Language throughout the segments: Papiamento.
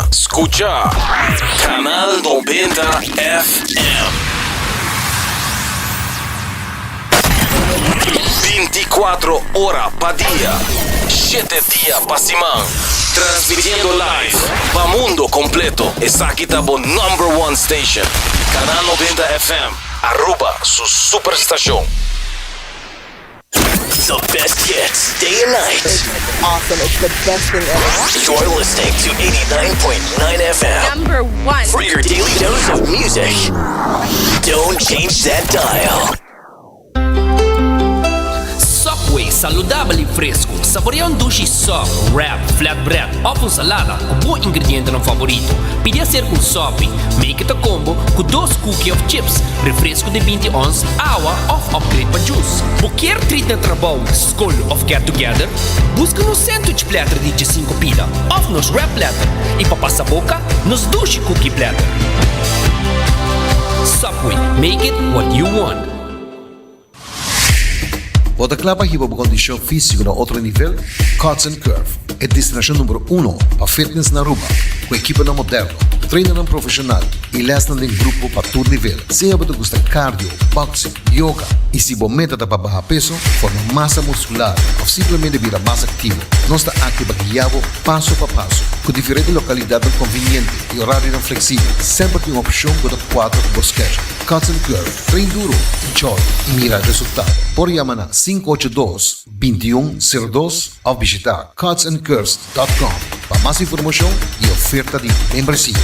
Aruba scucha Canal 90 FM. 24 ora pa dia, 7 dia pa siman. Transmitiendo live pa mundo completo. Esaki ta bo number one station. Canal 90 FM, Aruba su superstacion. The best hits, day and night. It's awesome. It's the best thing ever. You're listening to 89.9 FM. Number one. For your daily dose of music. Don't change that dial. Subway, saludabel y fresco. Saborea un dushi sub, wrap, flatbread of un salada cu bo ingredientenan favorito. Pidi hacer cu un sopi. Make it a combo cu dos cookie of chips, refresco di binti ons, awa of upgrade pa juice. Bo kier treat na trabou, skol of get together? Buska nos sandwich platter di djesinku pida of nos wrap platter y pa pasa boca, nos dushi cookie platter. Subway, make it what you want. Bo ta kla pa hiba bo kondishon físiko na otro nivel? Cuts and Curve, e destinashon number uno pa fitness na Aruba, ku ekiponan moderno, trainernan profeshonal i lèsnan den grupo pa tur nivel. Sea bo ta gusta cardio, boxing, yoga i si bo meta ta pa baha peso, forma masa muskular òf simplemente bira mas aktivo, nos ta aki pa guia bo paso pa paso. Ku diferente lokalidatnan konviniente i orarionan fleksibel, semper tin un opshon ku ta kuadra ku bo schedule. Cuts and Curve, train duro, enjoy y mira resultado. Por yama na 582 2102 of bishita cutsandcurves.com pa mas informacion y oferta di membresia.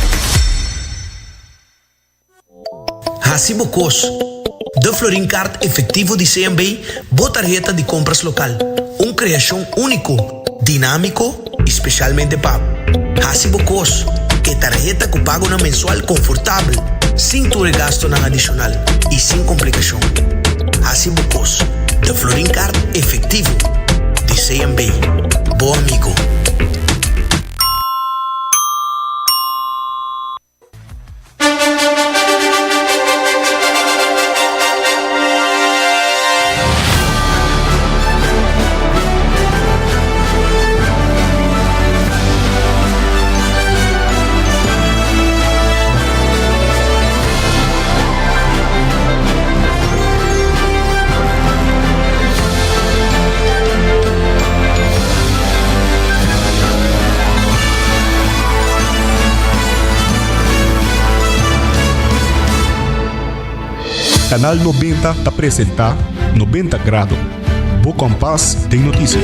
Haci bo cos. De Florin Card Efectivo di CMB, bo tarheta di compras local. Un creacion unico, dinamico y specialmente pa bo. Haci bo cos. E tarheta cu pagonan mensual confortabel, sin tur e gastonan adicional y sin complicacion. Haci bo cos. De Florin Card Efectivo di CMB. Bo amigo. Canal 90 ta presenta 90 Grado, bo kompas den notisia.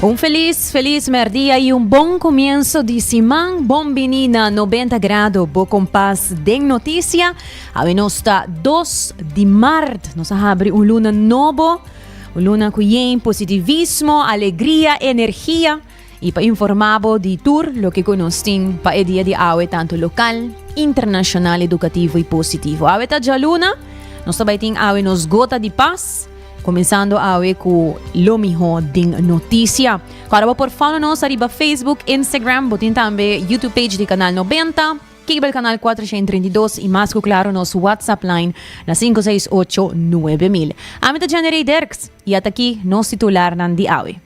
Un feliz, feliz merdia y un bon comienzo di siman. Bon bini na 90 grado, bo kompas den noticia. Awe nos ta 2 di maart. Nos a habri un luna nobo. Un luna ku yen positivismo, alegria, energia i pa informá bo di tur loke ku nos tin pa e dia di awe tantu lokal, internashonal, edukativo i positivo. Awe ta djaluna, nos ta bai tin awe nos gota di pas, kuminsando awe ku lo mihó den notisia. Kòrda bo por follow nos ariba Facebook, Instagram, bo tin tambe YouTube page di Kanal 90. Cable Canal 432 y mas cu claro nos WhatsApp line na 568 9000. Ami ta Jenny Ray Dirks y ata aki nos titularnan di awe.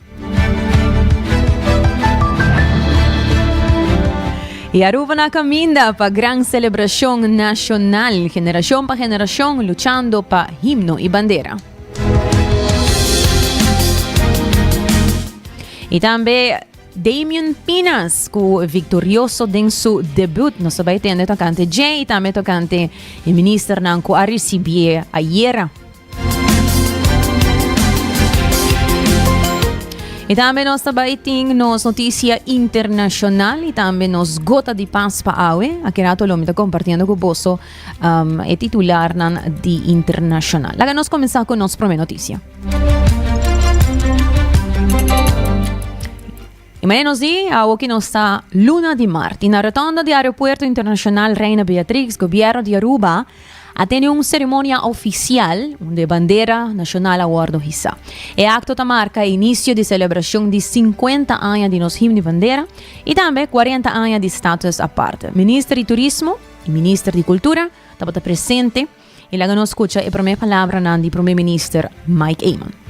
Y Aruba na caminda pa gran celebracion nacional, generacion pa generacion luchando pa himno y bandera. Y tambe Damian Pinas ku viktorioso den su debut. Nos ta bai tende tokante dje i tambe tokante e ministernan ku a risibié ayera. I tambe nos ta bai tin nos notisia internashonal i tambe nos gota di pas pa awe. Aki rato lo mi ta kompartiendo ku boso um, e titularnan di internashonal. Laga nos kuminsá ku nos promé notisia. Y mañana nos di, awo ki nos ta luna di mart. Y na rotonda di Aeropuerto Internacional Reina Beatrix, Gobierno di Aruba a tene un ceremonia oficial unda e bandera nacional a wordo hisa. E acto ta marca e inicio di celebracion di 50 aña di nos himno y bandera y tambe 40 aña di status aparte. Minister di Turismo y Minister di Cultura tabata presente. Y laga nos scucha e prome palabranan di Prome Minister Mike Eman.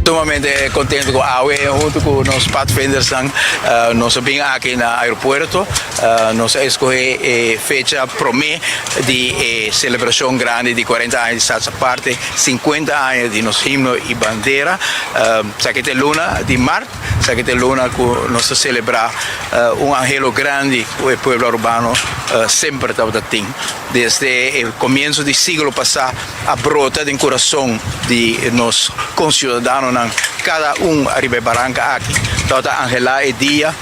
Sumamente contento cu awe hunto cu nos padvindersnan nos a bin aki na aeropuerto. Nos a escoge e fecha prome di e celebracion grandi di cuarenta aña di Status Aparte, cincuenta aña di nos himno y bandera. Esaki ta e luna di mart. Esaki ta e luna ku nos ta selebrá un anhelo grandi ku e pueblo arubano semper tabata tin. Desde e komienso di siglo pasá a brota den kurason di nos konsiudadanonan, kada un ariba e baranka aki tabata anhelá e dia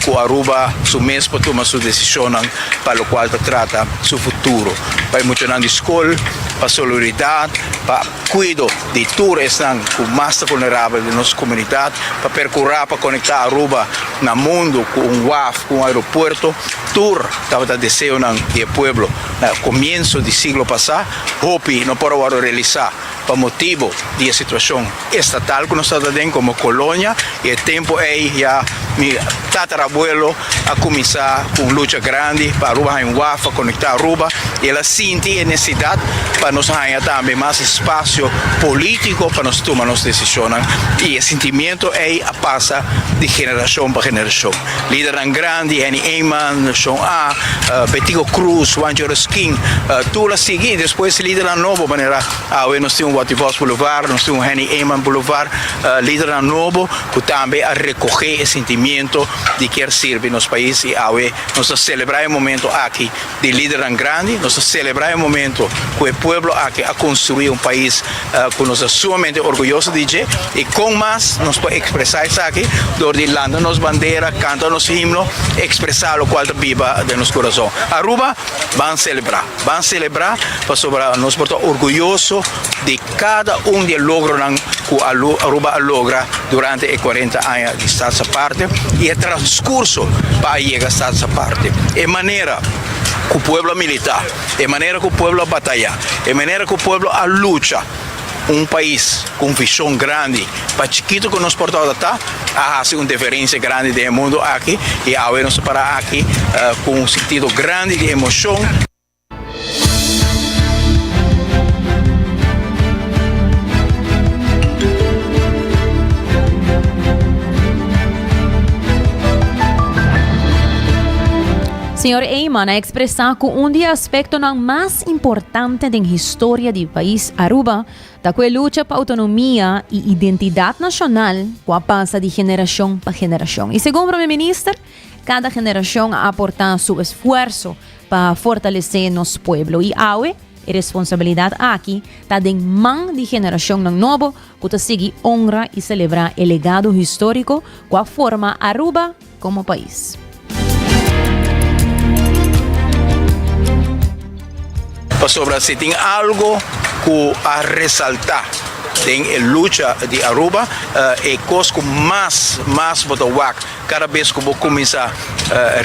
ku Aruba su mes por tuma su desishonnan pa lokual ta trata su futuro, pa e muchanan di skol, pa solidaridat, pa. Kuido di tur esnan ku mas ta vulnerabel den nos komunidat, pa perkurá pa konektá Aruba na mundu ku un waf, ku un aeropuerto, tur tabata deseonan di e pueblo na komienso di siglo pasá. Hopi no por a wòrdu realisá pa motibu di e situashon estatal ku nos tabata den komo kolonia, i e tempu ei ya mi tatarabuelo a kuminsá ku un lucha grandi pa Aruba haña un waf pa konektá Aruba i el a sinti e nesesidat pa nos haña tambe mas espasio polítiko pa nos tuma nos desishonnan i e sentimiento ei a pasa di generashon pa generashon. Lidernan grandi, Henny Eman, Shon A, Betico Croes, Juancho Ruskin, tur a sigui i despues lidernan nobo manera awe nos tin un Watty Vos Boulevard, nos tin un Henny Eman Boulevard, lidernan nobo ku tambe a rekohé e sentimiento di kier sirbi nos pais y awe nos ta celebra e momento aki di lidernan grandi, nos ta celebra e momento cu e pueblo aki a construi un pais cu nos ta sumamente orguyoso di dje y con mas nos por expresa esaki door di lanta nos bandera, canta nos himno, expresa locual ta biba den nos corazon. Aruba ban celebra, ban celebra pasobra nos por ta orguyoso di Kada un di e logronan ku Aruba a logra durante e kuarenta aña di Status Aparte i e transkurso pa a yega Status Aparte. E manera ku pueblo a militá, e manera ku pueblo a batayá, e manera ku pueblo a lucha un pais ku un vishon grandi pa chikitu ku nos por tabata ta, a hasi un diferensia grandi den e mundu aki i awe nos ta para aki ku un sentido grandi di emoshon. Señor Eman a expresa cu un di e aspectonan mas importante den historia di pais Aruba ta cu e lucha pa autonomia y identidad nacional cu a pasa di generacion pa generacion. Y segun Prome Minister, cada generacion a aporta su esfuerzo pa fortalesé nos pueblo i awe e responsabilidat aki ta den man di generashonnan nobo ku ta sigui honra i selebrá e legado históriko ku a forma Aruba komo pais. Pasobra si tin algo ku a resaltá den e lucha di Aruba, e kos ku mas mas bo ta wak Kada bes ku bo kuminsá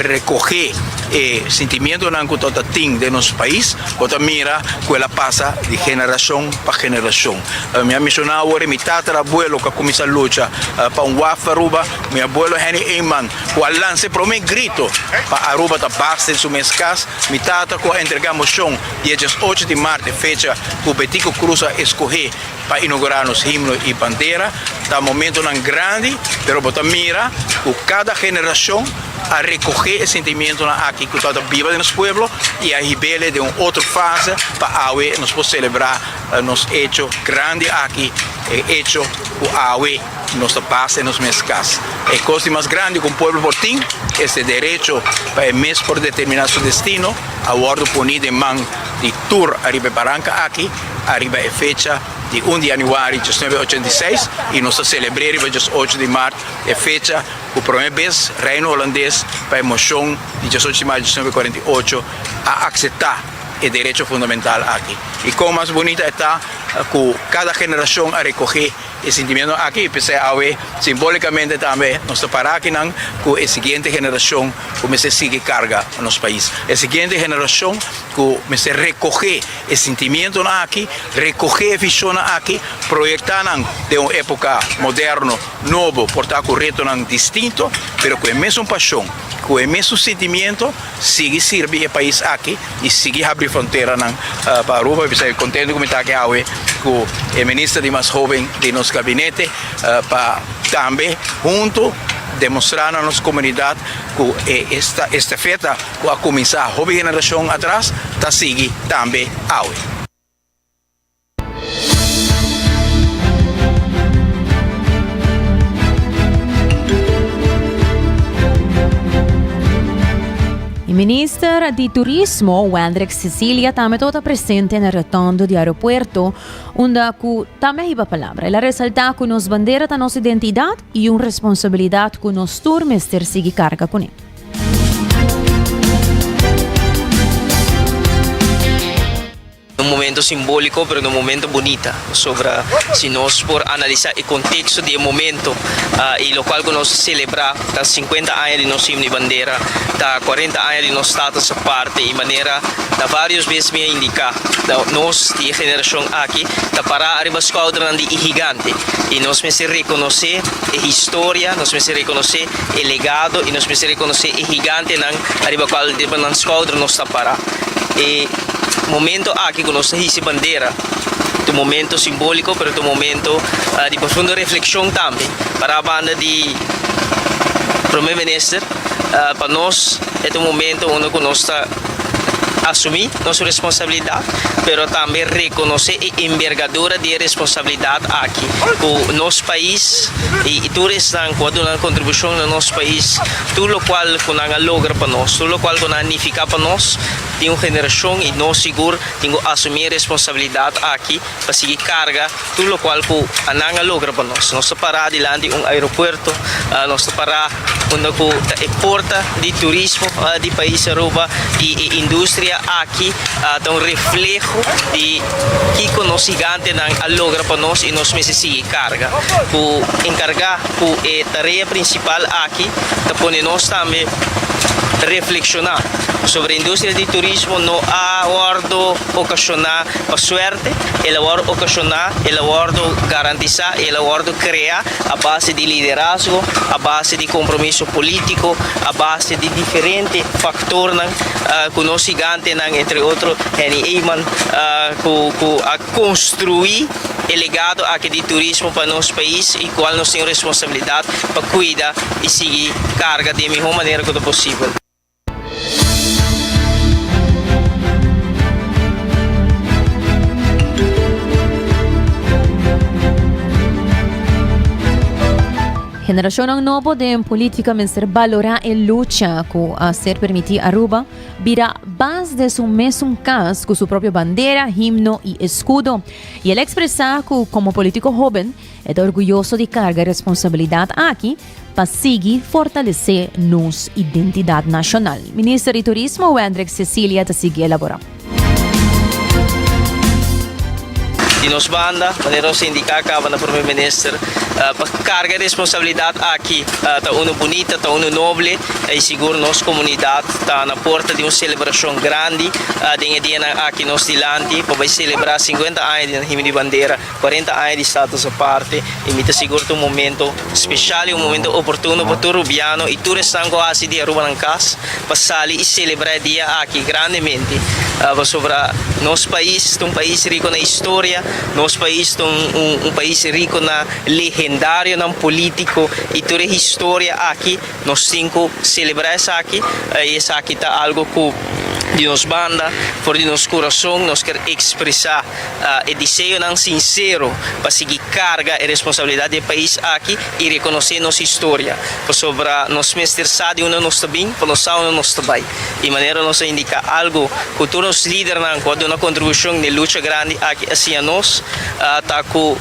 rekohé e sentimientonan ku ta tin den nos pais, bo ta mira ku el a pasa di generashon pa generashon. Mi a menshoná awor mi tatarabuelo ku a kuminsá lucha pa un waf Aruba, mi abuelo Henny Eman ku a lansa e promé grito pa Aruba ta bas den su mes kas, mi tata ku a entregá moshon di e diesocho di mart, e fecha ku Betico Croes a eskohé Pa inougurá nos himno i bandera ta momentonan grandi, pero bo ta mira ku kada generashon a rekohé e sentimientonan aki ku tabata biba den nos pueblo i a hib'ele den un otro fase pa awe nos por selebrá nos echo grandi aki, e echo ku awe nos ta basa den nos mes kas. E kos di mas grandi ku un pueblo por tin es e derecho pa e mes por determiná su destino, a wòrdu poní den man di tur ariba e baranka aki. Ariba e fecha di un di januari diesnuebe ochenta i seis i nos ta selebr'é riba diesocho di mart e fecha ku promé bes Reino Holandes pa e moshon di diesocho di mart diesnuebe kuarenta i ocho a akseptá e derecho fundamental aki. I kon mas bunita e ta ku kada generashon a rekohé e sentimiento aki i p'esei awe simbolikamente tambe nos ta para akinan ku e siguiente generashon ku mester sigui karga nos pais. E siguiente generashon ku mester rekohé e sentimientonan aki, rekohé e vishonnan aki, proyektá nan den un époka moderno, nobo, por ta ku retonan distinto, pero ku e mesun pashon, ku e mesun sentimiento sigui sirbi e pais aki i sigui habri fronteranan pa Aruba. Mi ta kontento ku mi ta aki awe ku e minister di mas hoben di nos gabinete pa tambe huntu demostrá na nos komunidat ku e estafeta ku a kuminsá hopi generashon atras ta sigui tambe awe. E minister di Turismo, Wendrick Cecilia, tambe tabata presente na rotondo di aeropuerto, unda cu tambe a hiba palabra. El a resalta cu nos bandera ta nos identidad y un responsabilidad cu nos tur mester sigui carga cune. Un momento simbóliko pero un momento bunita pasobra si nos por analisá e konteksto di e momento i lokual ku nos ta selebrá ta sinkuenta aña di nos himno i bandera, ta kuarenta aña di nos status aparte i manera na vários bes mi a indiká nos di e generashon aki ta pará ariba skoudernan di e higante i nos mester rekonosé e historia, nos mester rekonosé e legado i nos mester rekonosé e higantenan ariba kual riba nan skouder nos ta pará. E momento aki ku nos ta hisa e bandera ta un momento simbóliko pero ta un momento di profundo reflekshon tambe. Para banda di Prome Minister pa nos e ta un momento unda ku nos ta asumí nos responsabilidat pero tambe rekonosé e embergadura di e responsabilidat aki ku nos pais i tur esnan ku a duna kontribushon na nos pais tur lokual ku nan a logra pa nos, tur lokual ku nan a nifiká pa nos. Tin un generashon i nos sigur tin ku asumí e responsabilidat aki pa sigui karga tur lokual ku nan a logra pa nos. Nos ta pará dilanti un aeropuerto, nos ta pará unda ku ta e porta di turismo di pais Aruba i e industria aki ta un refleho di kiko nos gigantenan a logra pa nos i nos mester sigui karga. Ku enkargá ku e tarea prinsipal aki ta pone nos tambe reflekshoná. Sobre industria di turismo no a wordo ocasiona pa suerte, el a wordo ocasiona, el a wordo garantisa y el a wordo crea a base di liderazgo, a base di compromiso politico, a base di diferente factornan cu nos gigantenan, entre otro Henny Eman, cu cu a construi e legado aki di turismo pa nos pais y cual nos tin responsabilidad pa cuida y sigui carga di e miho manera cu ta posibel. Generashonnan nobo den politica mester balora e lucha cu a ser permiti Aruba bira bas de su mesun cas cu su propio bandera, himno y escudo. Y el a expresa cu como politico hoben e ta orguyoso di carga e responsabilidad aki pa sigui fortalesé nos identidat nashonal. Minister di Turismo Wendrick Cecilia ta sigui elaborá. Di nos banda, manera nos a indiká kaba na Prome Minister, pa karga e responsabilidat aki ta unu bunita, ta unu noble i sigur nos komunidat ta na porta di un selebrashon grandi den e dianan aki nos dilanti pa bai selebrá sinkuenta aña di Himno di Bandera. Cuarenta aña di status aparte y mi ta sigur ta un momento special y un momento oportuno pa tur Rubiano y tur esnan cu a haci di Aruba nan cas pa sali y celebra e dia aki grandemente pasobra nos pais ta un pais rico na historia, nos pais ta un pais rico na legendarionan politico y tur e historia aki nos tin cu celebra esaki y esaki ta algo cu di nos banda for di nos curason nos kier expresa. E deseonan sinsero pa sigui karga e responsabilidat di e pais aki i rekonosé nos historia, pasobra nos mester sa di unda nos ta bin pa nos sa unda nos ta bai. I manera nos a indiká algu ku tur nos lidernan ku a duna kontribushon den lucha grandi aki a siña nos ta ku.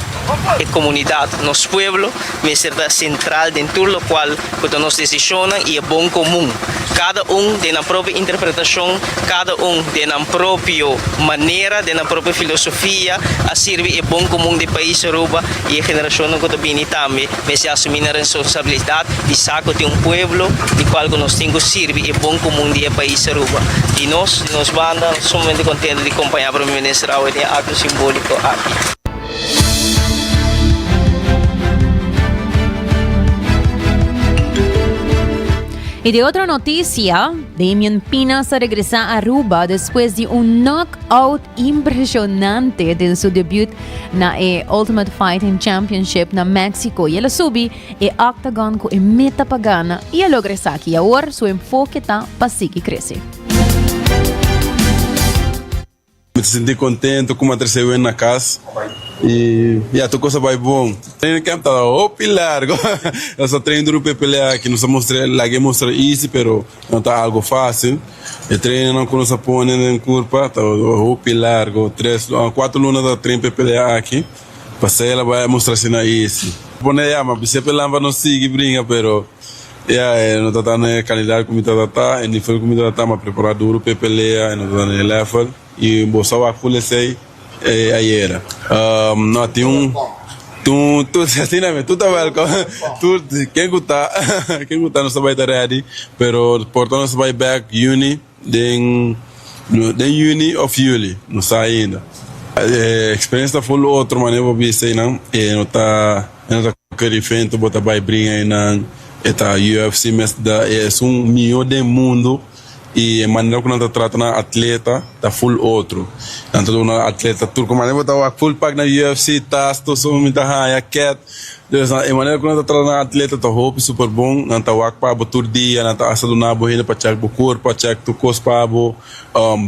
E comunidad, nos pueblo, mester ta central den tur locual cu ta nos decisionnan y e bon comun. Cada un den nan propio interpretacion, cada un den nan propio manera, den nan propio filosofia a sirbi e bon comun di pais Aruba y e generacionnan cu ta bini tambe mester asumi nan responsabilidad di sa cu tin un pueblo di cual cu nos tin cu sirbi e bon comun di e pais Aruba. Di nos, di nos banda, nos sumamente contento di compaña Prome Minister awe den e acto simbolico aki. Y di otro noticia, Damian Pinas a regresa Aruba despues di un knockout impresionante den su debut na e Ultimate Fighting Championship na Mexico. Y el a subi e octagon cu e meta pa gana y a logra esaki. Y awor su enfoke ta pa sigui crece. Mi ta sinti contento cu mi a trece wen na cas y ya tur cos a bay bon. Training camp ta hopi largo, nos ta train duro pa e pelea aki, nos a mustra laga e mustra easy pero no ta algo facil. E trainingnan cu nos a pone den curpa ta hopi largo, tres cuatro luna ta train pa e pelea aki, pasey el a bay a mustra asina easy. Pone ya, mi a bisa pe lampa no sigui bringa pero. Ya, e no ta ta na e calidad cu mi ta ta, e nivel cu mi ta ta, m'a prepara duro p'e pelea, e no ta ta na e level, y bo sa wak full esey ayera. No, tin un, tin un, tur, asina mi, tur ta welcome, tur, ken cu ta, ken cu ta nos ta bay ta ready, pero por ta nos ta bay back juni, den, den juni of juli, no sa ainda. E experiencia ta full otro manera bo bisa eynan, e no ta, e no ta. Cualkier evento bo ta bay bringa eynan e ta UFC mes da e esun miho den mundo y e manera cu nan ta trata nan atleta ta full otro. Nan ta duna atleta tur cu manera bo ta wak full pak na UFC tas tur su mi ta haya ket dus e manera cu nan ta trata nan atleta ta hopi super bon nan ta wak pa bo tur dia nan ta hasta duna bo hende pa check bo curpa check tur cos pa bo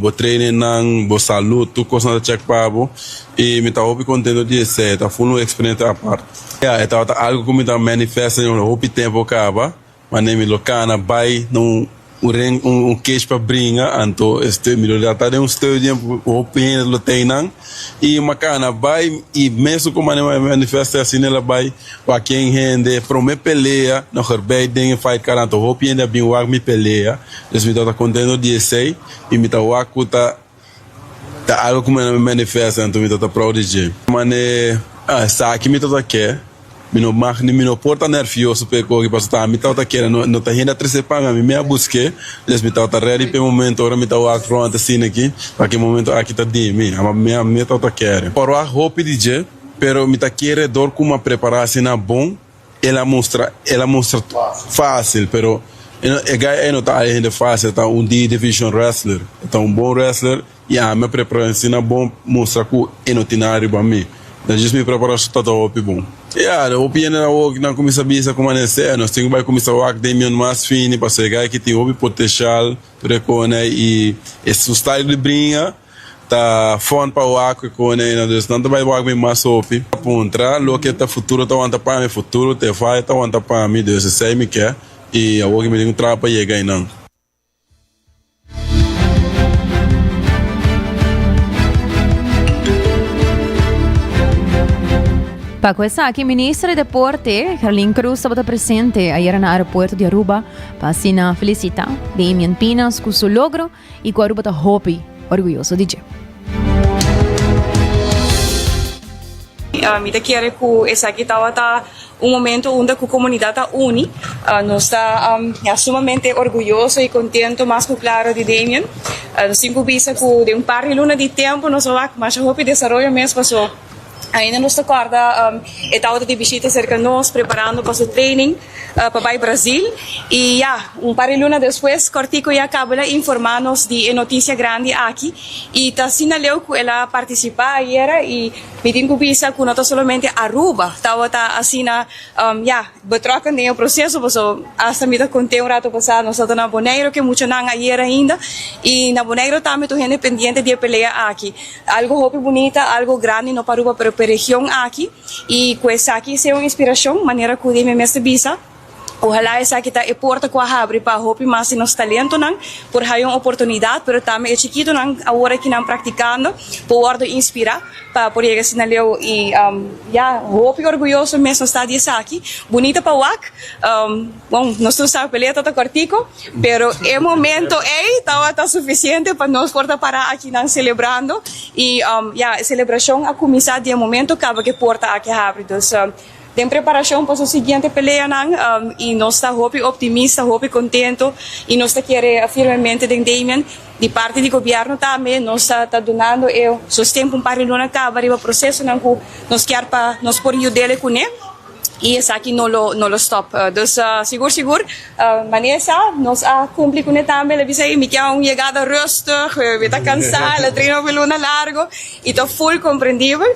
bo training nan bo salud tur cos nan ta check pa bo y mi ta hopi contento di esey ta full un experiencia apart. Ya, e tabata algo ku mi ta manifesta den hopi tempo kaba, mane mi lo kana bai na un ring, un cage pa bringa, anto este mi lo ta den un stadium ku hopi hende lo ta einan, i mi a kana bai i mesun ku mane mi a manifesta asina el a bai wak ken hende prome pelea no gerbei den e fight card, anto hopi hende a bin wak mi pelea, dus mi tabata kontento di esei i mi ta wak ku ta. Ta algo ku mi a manifesta anto mi ta ta proud di dje. Mane esaki mi ta ta ke, mi no mag ni mi no por ta nervioso pa e koki pasobra ta ami tabata kere no ta hende a trese pa mi, ami mi a buske, des mi tabata ready pa e momento ora mi ta wak rond asina aki, pa ki momento aki ta di mi, ama mi ami tabata kere. Por wak hopi di dje, pero mi ta kere dor ku mi a prepara asina bon. El a mustra, el a mustra fácil, pero e guy ey no ta hende fácil, e ta un D division wrestler, e ta un bon wrestler y ami a prepara asina bon mustra cu e no tin nada riba mi. Na djis mi preparacion ta ta hopi bon. Ya, hopi hende awor nan cuminsa bisa como anestea, nos tin cu bay cuminsa wak Damian mas fini pasobra e guy aki tin hopi potencial, tur e cone y e su style di bringa. Ta fun pa wak ku kone na dus nan ta bai wak mi mas hopi. Puntra loke ta futuro ta wanta pa mi, futuro te faya ta wanta pa mi, dus esei mi ke i awor mi tin ku traha pa yega einan. Pa ku esaki Minister di Deporte, Gerlin Cruz tabata presente ayera na aeropuerto di Aruba pa asina felicita Damian Pinas ku su logro. y cu Aruba ta hopi orguyoso di dje. Mi ta kere cu esaki tabata un momento unda cu comunidad a uni. Nos ta sumamente orguyoso y contento mas cu claro di Damian. Nos tin cu bisa cu den un par di luna di tempo nos a wak masha hopi desaroyo mes paso ainda nos ta corda e tabata di bishita cerca nos preparando pa su training. pa bai Brazil y ya un par di luna despues Cortico ya caba la informa nos di e noticia grandi aki y ta asina leu cu el a participa ayera y mi tin cu bisa cu no ta solamente Aruba tabata asina ya betrokken den e proceso paso hasta mi ta conte un rato pasa nos tabata na Boneiro cu e muchanan ayera ainda y na Boneiro tambe tur hende pendiente di e pelea aki algo hopi bunita algo grandi no pa Aruba pero pa e region aki. I ku esaki sea un inspirashon, manera ku di mi mester bisa. Ohalá esaki ta e porta ku a habri pa hopi mas di nos talentonan por haya un oportunidat, pero tambe e chikitonan awor aki nan praktikando por wòrdu inspirá pa por yega asina leu i ya hopi orguyoso mes nos ta di esaki. Bunita pa wak, bon nos tur sa pelea ta ta kòrtiku, pero e momento ei tabata sufisiente pa nos por ta pará akinan selebrando i ya e selebrashon a kuminsá di e momento kaba ku e porta aki a habri. Dus Den preparacion pa su siguiente peleanan y nos ta hopi optimista, hopi contento y nos ta kere firmemente den Damian. Di parti di gobierno tambe nos ta dunando e sosten pa un par di luna caba riba procesonan cu nos kier pa nos por yudele cune y esaki no lo no lo stop. Dus sigur sigur Manesa nos a cumpli cune tambe. El a bisa ey mi kier un yegada rustig, mi ta cansa, el a train hopi luna largo. Y ta full comprendibel.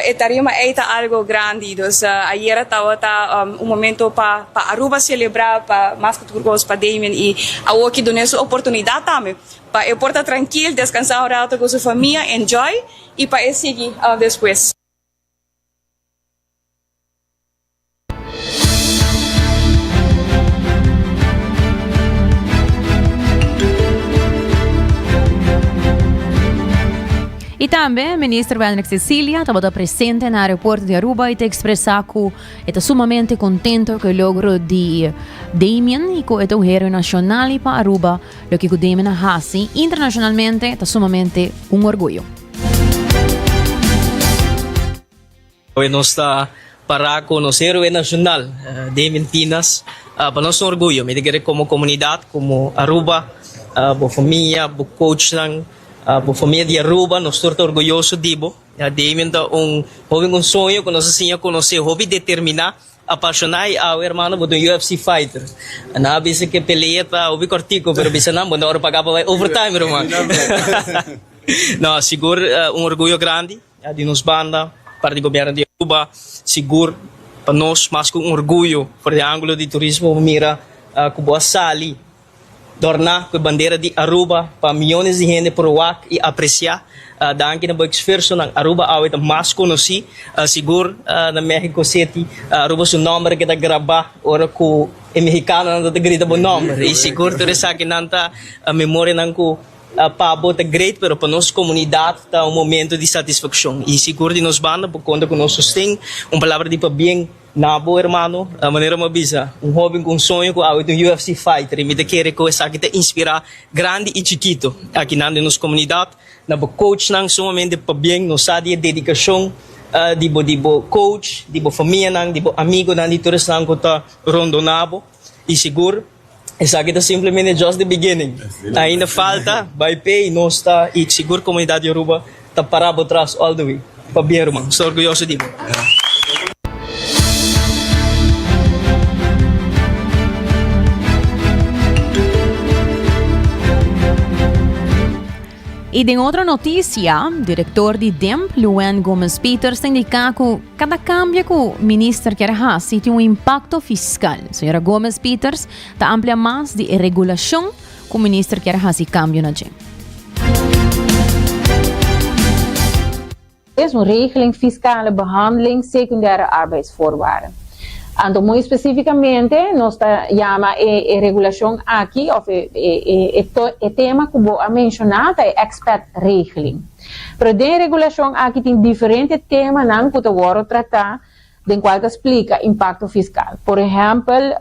E tarima ey ta algo grandi. Dus ayera tabata un momento pa pa Aruba celebra, pa mas cu tur cos pa Damien y awoki dun'e su oportunidad tambe pa e por ta trankil, descansa un rato cu su famia, enjoy y pa e sigui despues. Y tambe Minister Wendrick Cecilia tabata presente na aeropuerto di Aruba y ta expresa cu e ta sumamente contento cu e logro di Damien y cu e ta un héroe nacional y pa Aruba loke cu Damien a haci internacionalmente ta sumamente un orguyo. Awe nos ta para ku nos héroe nashonal, Damien Pinas. Pa nos ta un orguyo. Mi ta kere komo komunidat, komo Aruba, bo famia, bo coachnan, bo famia di Aruba, nos tur ta orguyoso di bo. Damien ta un hoben ku un soño ku nos a siña konosé hopi determiná, apashoná i awe hermano bo ta un UFC fighter. Nan a bisa ku e pelea ta hopi kòrtiku, pero bisa nan bo no ora paga pa bai overtime ruman. No, sigur un orguyo grandi. Di nos banda, parti di gobierno di Aruba, sigur pa nos mas cu un orguyo for di angulo di turismo bo mira cu bo a sali dorna cu e bandera di Aruba pa miyones di hende por wak y aprecia. Danki na bo esfuerzonan Aruba awe ta mas conoci, sigur na Mexico City Aruba su nomber a keda graba ora cu e mexicanonan ta grita bo nomber y sigur tur esakinan ta memorianan cu Pa bo ta great pero pa nos comunidad ta un momento di satisfaccion y sigur di nos banda bo conta cu nos sosten. Un palabra di pabien na bo hermano, manera mi a bisa un hoben cu un soño cu awe ta un UFC fighter y mi ta kere cu esaki ta inspira grandi y chikito akinan den nos comunidad. Na bo coachnan sumamente pabien, nos sa di e dedicacion di bo di bo coach, di bo famianan, di bo amigonan, di tur esnan cu ta rondona bo y sigur. Esaki ta simplemente just the beginning. Ainda falta bai p'e y nos ta y sigur comunidad di Aruba ta para bo tras all the way. Pabien ruman, nos ta orguyoso di bo. Y den otro noticia, director di DEMP, Luann Gomez Peters, ta indica cu cada cambio cu minister kier haci tin un impacto fiscal. Señora Gomez Peters ta amplia mas di e regulacion cu minister kier haci cambio na dje. Es un regeling fiscale behandeling secundaire arbeidsvoorwaarden. Anto muy specificamente nos ta yama e e regulacion aki of e e e tema cu bo a menciona ta e expat regeling. Pero den e regulacion aki tin diferente temanan cu ta wordo trata den cual ta splica impacto fiscal. Por ehempel,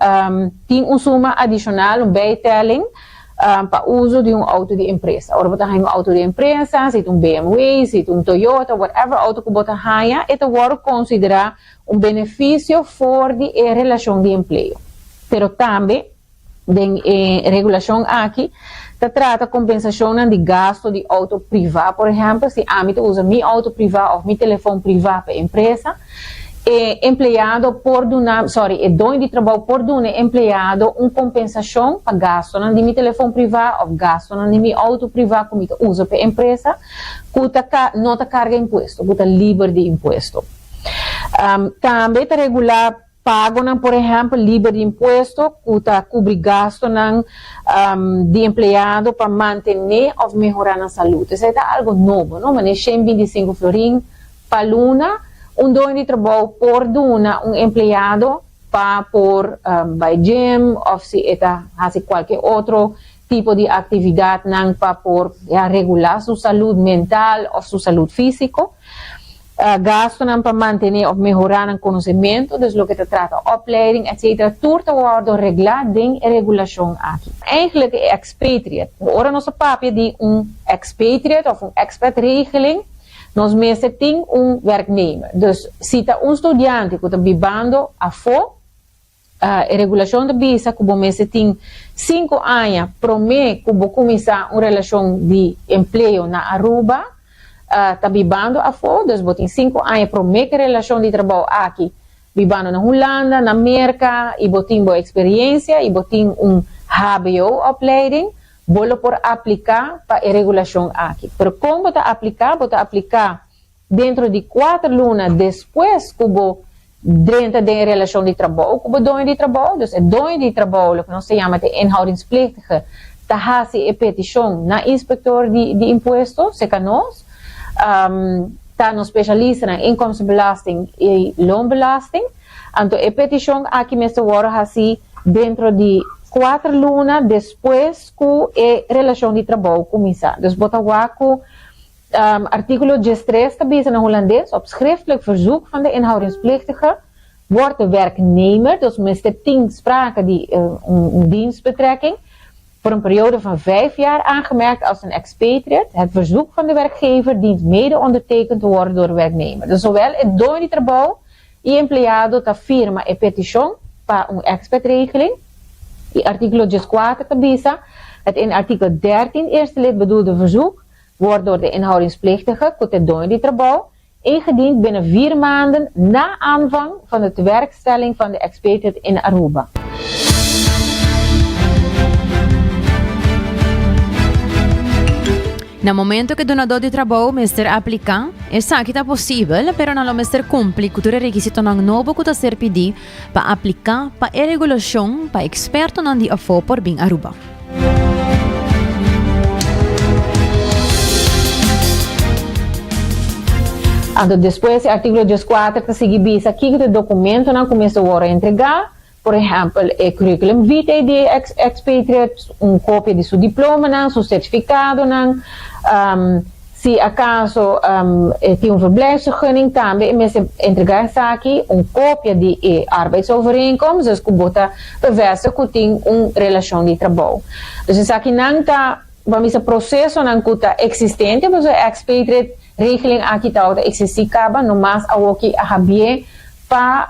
tin un suma adicional, un bijtelling, pa uso di un auto di empresa. Ora bo ta haña un auto di empresa, si ta un BMW, si ta un Toyota, whatever auto cu bo ta haña, e ta wordo considera un beneficio for di e relacion di empleo. Pero tambe Den e regulacion aki ta trata compensacionnan di gasto di auto priva, por ehempel, si ami ta usa mi auto priva of mi telefon priva pa e empresa, e empleado por duna, sorry, e doño di trabou por duna e empleado un compensacion pa gastonan di mi telefon priva of gastonan di mi auto priva cu mi ta usa pa e empresa cu ta no ta carga impuesto, cu ta liber di impuesto. Tambe ta regula. Pagonan, por ehèmpel, liber di impuesto ku ta kubri gastunan di empleado pa mantené òf mehorá nan salud. Esei ta algu nobo, no? Manera shen 25 florin pa luna un doño di trabou por duna un empleado. pa por bai gym of si e ta hasi cualke otro tipo di actividadnan pa por ya regula su salud mental of su salud fisico. Gastonan pa mantene of mehora nan conocemento, dus loke ta trata opleiding etc. Tur ta wordo regla den e regulacion aki. Eigenlijk e expatriate, ora nos ta papia di un expatriate of un expatregeling, nos mester tin un werknemer. Dus si ta un studiante cu ta bibando afo, E regulashon ta bisa ku bo mester tin sinku aña promé ku bo kuminsá un relashon di empleo na Aruba. Ta bibando afó, dus bo tin sinku aña promé ku e relashon di trabou aki bibando na Hulanda, na Merka i bo tin bo eksperiensia i bo tin un hbo-opleiding, bo lo por apliká pa e regulashon aki. Pero kon bo ta apliká? Bo ta apliká Dentro di kuater luna despues ku bo drenta den e relashon di trabou ku bo doño di trabou, dus e doño di trabou, loke nos ta yama e inhoudingsplichtige, ta hasi e petishon na inspektor di di impuesto, seka nos, ta nos spesialistanan inkomstenbelasting i loonbelasting. Anto e petishon aki mester wòrdu hasi dentro di kuater luna despues ku e relashon di trabou kuminsá. Dus bo ta wak ku Artíkulo diestres ta bisa na hulandes, Op schriftelijk verzoek van de inhoudingsplichtige wordt de werknemer, dus mester tin sprake di un dienstbetrekking, voor een periode van vijf jaar aangemerkt als een expatriate. Het verzoek van de werkgever dient mede ondertekend te worden door de werknemer. Dus zowel e doño di trabou i empleado ta firma e petishon pa un expatregeling. I artíkulo dieskuater ta bisa, Het in artikel dertien eerste lid bedoelde verzoek wordt door de inhoudingsplichtige, ku ta e doño di trabou, ingediend binnen vier maanden na aanvang van de tewerkstelling van de expatriate in Aruba. Na momento ku e dunadó di trabou mester apliká, esaki ta posibel, pero nan lo mester kumpli ku tur e rekisitonan nobo ku ta ser pidí pa apliká pa e regulashon pa ekspertonan di afó por bin Aruba. Anto despues e artíkulo dieskuater ta sigui bisa kiko ta e dokumentonan ku mester wòrdu entregá, por ehèmpel e curriculum vitae di e expatriate, un kopia di su diplomanan, su sertifikadonan, Si acaso e tin un verblijfsvergunning tambe e mester entrega esaki un copia di e arbeidsovereenkomst, dus cu bo ta bevestig cu tin un relacion di trabou. Dus esakinan ta, bo a bisa, procesonan cu ta existente, pasobra e expatriate regeling aki tabata existi caba, nomas awoki a habié pa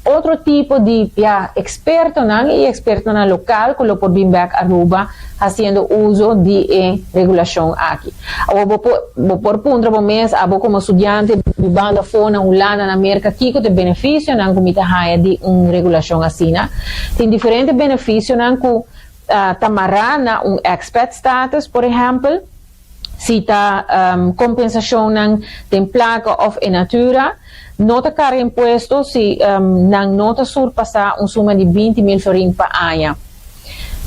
otro tipo di, ya, expertonan y expertonan local cu lo por bin bek Aruba haciendo uzo di e regulacion aki. Awor bo por bo por puntra bo mes, abo como studiante bibando afo na Hulanda, na Merca, kico ta e beneficionan cu mi ta haya di un regulacion asina? Tin diferente beneficionan cu ta mara na un expat status, por ehempel, Si ta kompensashonnan den plaka òf en natura, no ta karga impuesto si nan no ta surpasá un suma di 20 mil florin pa aña.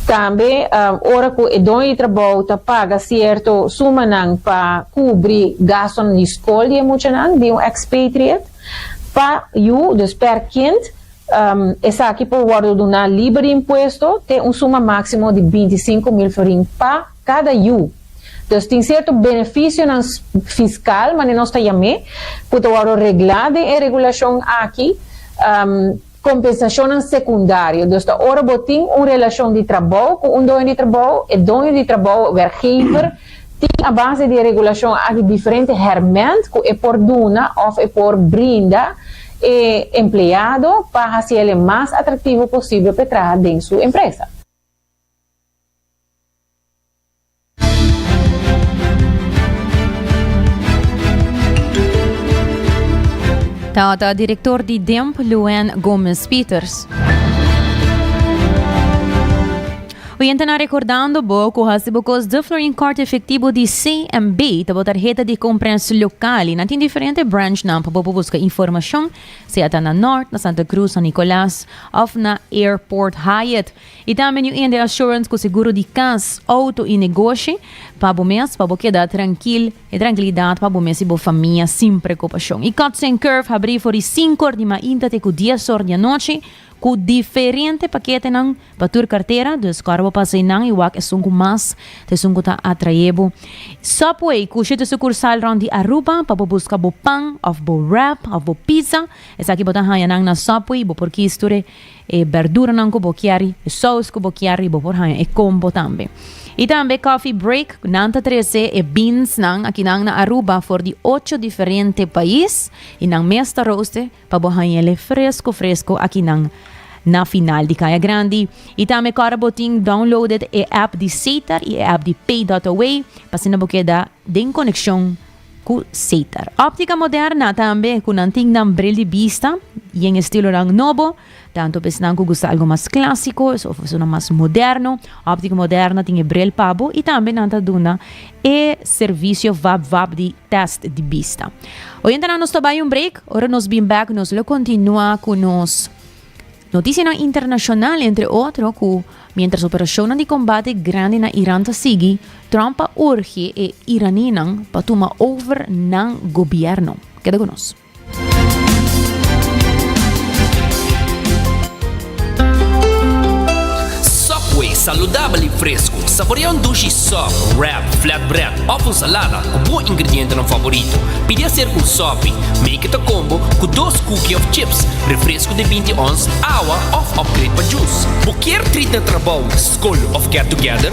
Tambe ora ku e doño di trabou ta paga sierto sumanan pa kubri gastunan di skol di e muchanan di un expatriate pa yu, dus per kind, esaki por wòrdu duná liber di impuesto te un suma máksimo di 25 mil florin pa Kada yu. Dus tin sierto benefisionan fiskal, manera nos ta yam'é, ku ta wòrdu reglá den e regulashon aki, kompensashonnan sekundario. Dus ta ora bo tin un relashon di trabou ku un doño di trabou, e doño di trabou, werkgever, tin a base di e regulashon aki diferente hèrmènt ku e por duna òf e por brinda e empleado pa hasiel e mas atraktivo posibel pa e traha den su empresa. Tabata director di DEMP Luann Gomez Pieters. Oyentenan rekordando bo ku hasi bo kos De Florin Kort Efektivo di CMB ta bo tarheta di kompras lokal i nan tin diferente branchnan pa bo por buska informashon sea ta na Nort, na Santa Cruz, San Nicolas òf na Airport Hyatt. I tambe New India Assurance ku seguro di kas, outo i negoshi pa bo mes pa bo keda trankil e trankilidat pa bo mes i bo famia sin prekupashon. I Cuts and Curve habrí for di sinku or di mainta te ku dies or di anochi ku diferente paketenan Pa tur kartera, dus kòrda bo pasa einan i wak esun ku mas ta esun ku ta atraé bo. Subway ku shete sukursal rònt di Aruba pa bo buska bo pan òf bo wrap òf bo pizza. Esaki bo ta haña nan na Subway. Bo por kis tur e e berduranan ku bo kier, e sous ku bo kier i bo por haña e kombo tambe. I tambe Coffee Break, nan ta trese e beansnan akinan na Aruba for di ocho diferente pais i nan mes ta roast Pa bo hañ'el e fresco fresco akinan na final di Kaya Grandi. I tambe kòrda bo tin downloaded e app di Setar i e app di Pay dot Away pa asina bo keda den konekshon ku Setar. Optica Moderna tambe ku nan tin nan bril di bista yen estilonan nobo. Tanto pa esnan ku gusta algo mas klásiko òf esunnan mas moderno, Óptica Moderna tin e bril pa bo i tambe nan ta duna e servisio vap vap di tèst di bista. Oyentenan nos ta bai un break, ora nos bin bèk nos lo kontinuá ku nos notisianan internashonal entre otro ku miéntras operashonnan di kombate grandi na Iran ta sigui, Trump a urgi e iranínan pa tuma over nan gobièrnu. Keda ku nos. Subway, saludabel i fresku. Saborea un dushi sub, wrap, flatbread òf un salada ku bo ingredientenan favorito. Pidi aser ku un sopi. Make it a combo ku dos cookie òf chips, refresku di 20 ons, awa òf upgrade pa juice. Bo kier treat na trabou, skol òf get together?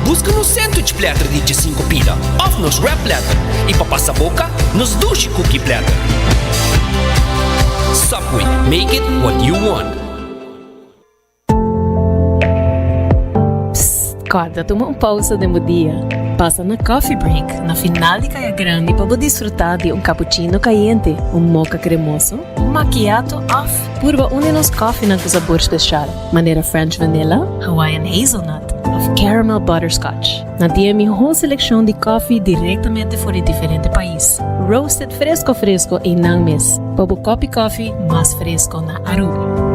Buska nos sandwich platter di 15 pida òf nos wrap platter. I pa pasa boka, nos dushi cookie platter. Subway, make it what you want. Psst, kòrda tuma un pousa den bo dia. Pasa na Coffee Break na final di Kaya Grandi pa bo disfrutá di un cappuccino kayente, un mocha kremoso, un macchiato òf purba un di nos kòfinan ku sabor spesial, manera French Vanilla, Hawaiian Hazelnut òf Caramel Butterscotch. Nan tin e mihó selekshon di kòfi direktamente for di diferente pais, roasted fresko fresko einan mes, pa bo kòpi kòfi mas fresko na Aruba.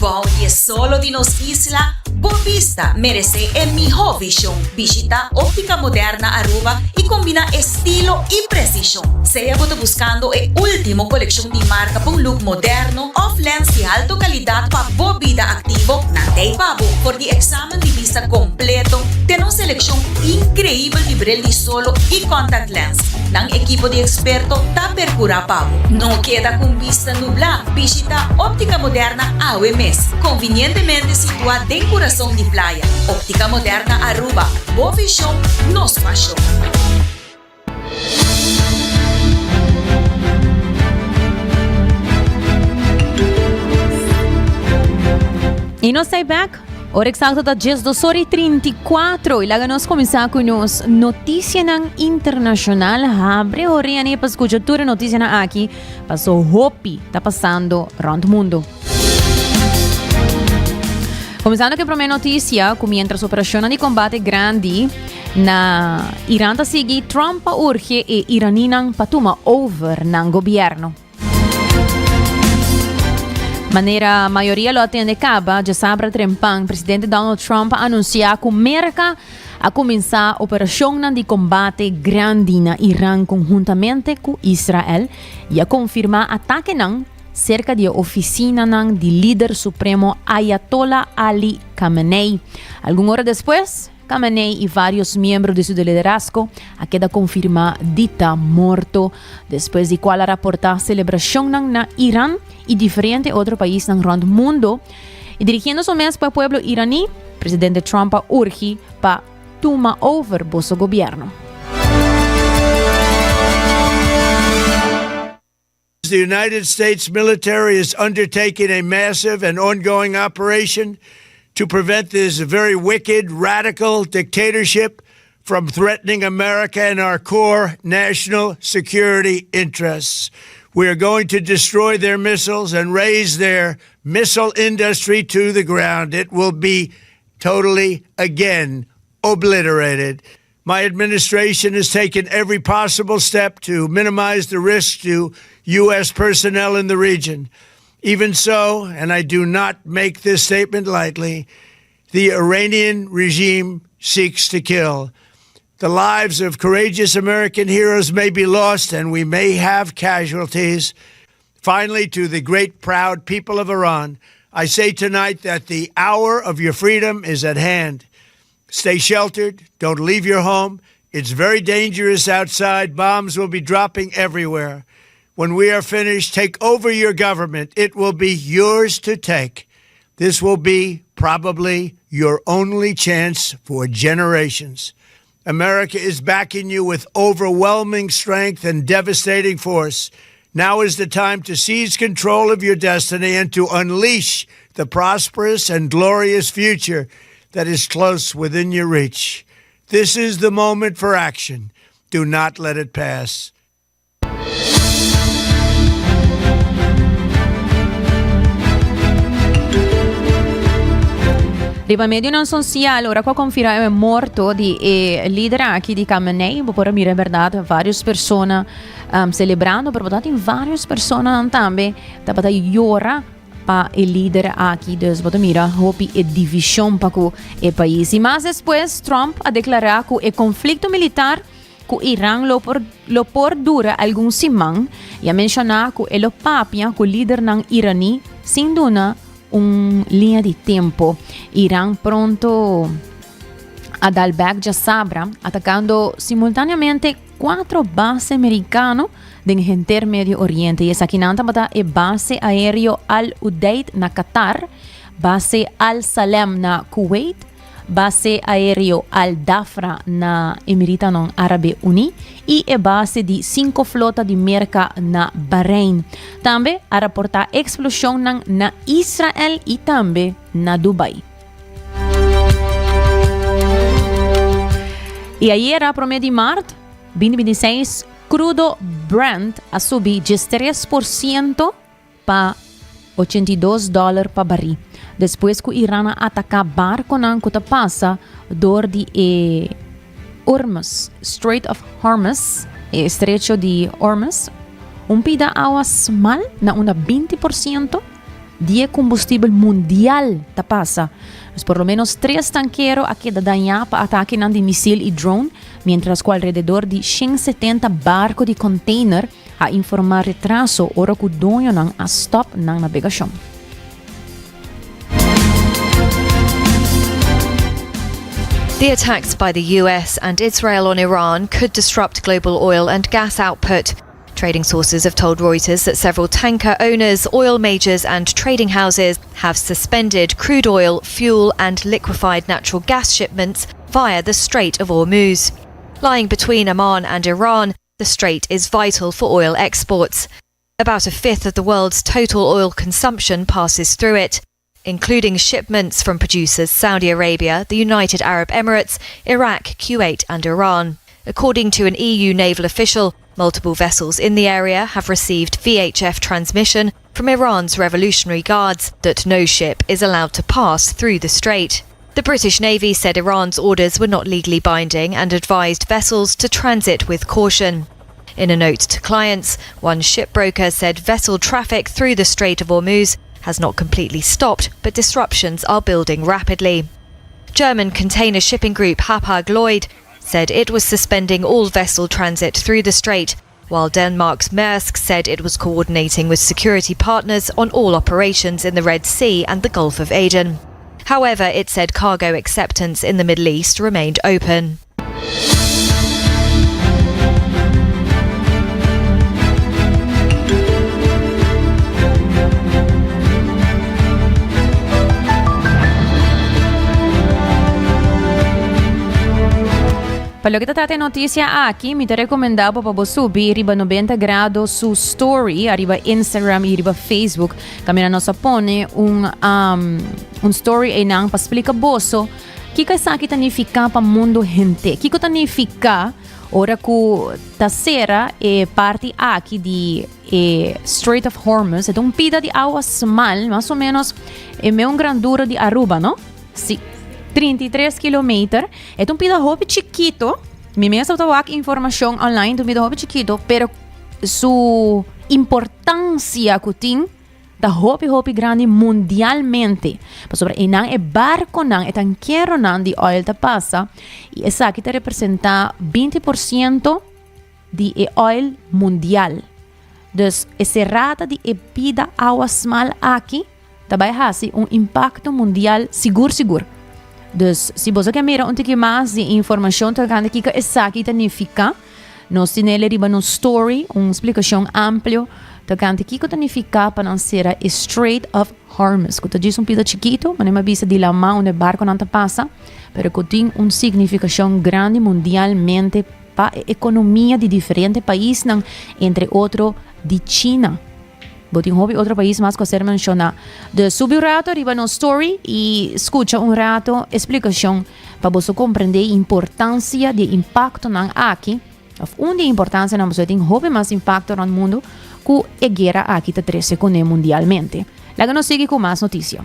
Bou di e solo di nos isla, bo bista meresé e mihó vishon. Bishitá Óptica Moderna Aruba i kombiná estilo i presishon. Sea bo ta buskando e último kolekshon di marka pa un look moderno òf lens di alto kalidat pa bo bida aktivo, nan ta ei pa bo. For di eksamen di bista kompleto te nos selekshon inkreibel di bril di solo i contact lens, nan ekipo di eksperto ta perkurá pa bo. No keda ku un bista nublá, bishitá Óptica Moderna awe mes, konvinientemente situá den kurason di playa. Óptica Moderna Aruba, bo vision, nos pasion. Y nos ta back. Ora exacto ta 12 ora y 34 y laga nos comenzar cu nos noticianan internacional. Habre orea pa escucha tur noticianan aki. Paso hopi ta pasando rond mundo. Comenzando cu prome noticia, cu mientras operacionnan di combate grandi na Iran ta sigui, Trump a urge e Iraninan pa tuma over nan gobierno. Manera mayoria lo a tende caba, djasabra trempan, presidente Donald Trump a anuncia cu Merca a cuminsa operacionnan di combate grandi na Iran conhuntamente cu Israel y a confirma atakenan serka di e ofisinanan di lider supremo Ayatollah Ali Khamenei. Algun ora despues, Khamenei i vários miembro di su liderazgo a keda konfirmá di ta morto, despues di kual a raportá selebrashonnan na Iran i diferente otro paisnan rònt mundo. I dirigiendo su mes pa e pueblo iraní, presidente Trump a urgi pa Tuma over boso gobièrnu. The United States military is undertaking a massive and ongoing operation to prevent this very wicked, radical dictatorship from threatening America and our core national security interests. We are going to destroy their missiles and raise their missile industry to the ground. It will be totally, again, obliterated. My administration has taken every possible step to minimize the risk to U.S. personnel in the region. Even so, and I do not make this statement lightly, the Iranian regime seeks to kill. The lives of courageous American heroes may be lost and we may have casualties. Finally, to the great, proud people of Iran, I say tonight that the hour of your freedom is at hand. Stay sheltered. Don't leave your home. It's very dangerous outside. Bombs will be dropping everywhere. When we are finished, take over your government. It will be yours to take. This will be probably your only chance for generations. America is backing you with overwhelming strength and devastating force. Now is the time to seize control of your destiny and to unleash the prosperous and glorious future that is close within your reach. This is the moment for action. Do not let it pass. Riba medionan social, ora cu a confirma e morto di e lider aki di Khamenei, bo por a mira en berdad varios persona um, celebrando, pero bo tin varios personanan tambe tabata yora pa e lider aki. Dus bo ta mira hopi e division pa cu e pais. Y mas despues Trump a declara cu e conflicto militar Ku Iran lo por lo por dura algun siman i a menshoná ku e lo papia ku lidernan iraní sin duna un liña di tempu. Iran pronto a dal bèk djasabra, atakando simultaneamente kuatro base merikano den henter Medio Oriente i esakinan tabata e base aéreo Al Udeid na Qatar, base Al Salem na Kuwait, Base aéreo Al Dhafra na Emiritanan Árabe Uní i e base di Sinko Flota di Merka na Bahrein. Tambe a raportá eksploshonnan na Israel i tambe na Dubai. I ayera promé di mart 2026 krudo Brent a subi 13% pa 82 dòler pa barí, despues ku Iran a ataká barkonan ku ta pasa dor di e Hormuz, Strait of Hormuz, e estrecho di Hormuz, un pida awa smal na unda 20 por siento di e kombustibel mundial ta pasa. Pues por lo menos tres tankero a keda dañá pa atakenan di misil i drone, miéntras ku alrededor di 170 barko di container A informá retraso ora ku doñonan a stòp nan nabegashon. The attacks by the US and Israel on Iran could disrupt global oil and gas output. Trading sources have told Reuters that several tanker owners, oil majors, and trading houses have suspended crude oil, fuel, and liquefied natural gas shipments via the Strait of Hormuz. Lying between Oman and Iran, the strait is vital for oil exports. About a fifth of the world's total oil consumption passes through it, including shipments from producers Saudi Arabia, the United Arab Emirates, Iraq, Kuwait, and Iran. According to an EU naval official, multiple vessels in the area have received VHF transmission from Iran's Revolutionary Guards that no ship is allowed to pass through the strait. The British Navy said Iran's orders were not legally binding and advised vessels to transit with caution. In a note to clients, one shipbroker said vessel traffic through the Strait of Hormuz has not completely stopped, but disruptions are building rapidly. German container shipping group Hapag Lloyd said it was suspending all vessel transit through the strait, while Denmark's Maersk said it was coordinating with security partners on all operations in the Red Sea and the Gulf of Aden. However, it said cargo acceptance in the Middle East remained open. Pa loke ta trata e noticia aki, mi ta recomenda bo pa bo subi riba 90 Grado su story ariba Instagram y riba Facebook. Caminda nos a pone un, um, un story einan pa splica boso. Kiko esaki ta nifiká pa mundu henter? Kiko ta nifiká ora ku ta sera e parti aki di e Strait of Hormuz? E ta un pida di awa smal, mas o menos e meun grandura di Aruba, no? Si, 33 kilometer. E ta un pida hopi chikito. Mi mes tabata wak informashon online, ta un pida hopi chikito, pero su importancia ku tin ta hopi hopi grandi mundialmente. Pasobra einan e barconan, e tankeronan di oil ta pasa y esaki ta representa 20% di e oil mundial. Dus e serrada di e pida awa smal aki ta bai hasi un impacto mundial sigur sigur. Dus si boso ke mira un tiki mas di informacion tocante kiko esaki ta nifica, nos tinele riba nos story un splicacion amplio tocante kiko ta nifica pa nan cera e Strait of Hormuz, cu ta djis un pida chikito, manera mi a bisa di lama unda e barconan ta pasa, pero cu tin un significacion grandi mundialmente pa e economia di diferente paisnan, entre otro di China. Bo tin hopi otro pais mas ku a ser menshoná. Dus subi un rato riba nos story i skucha un rato e splikashon pa boso komprendé e importansia di e impaktonan aki, òf un di e importansianan pasobra tin hopi mas impakto rònt mundu ku e guera aki ta trese kuné mundialmente. Laga nos sigui ku mas notisia.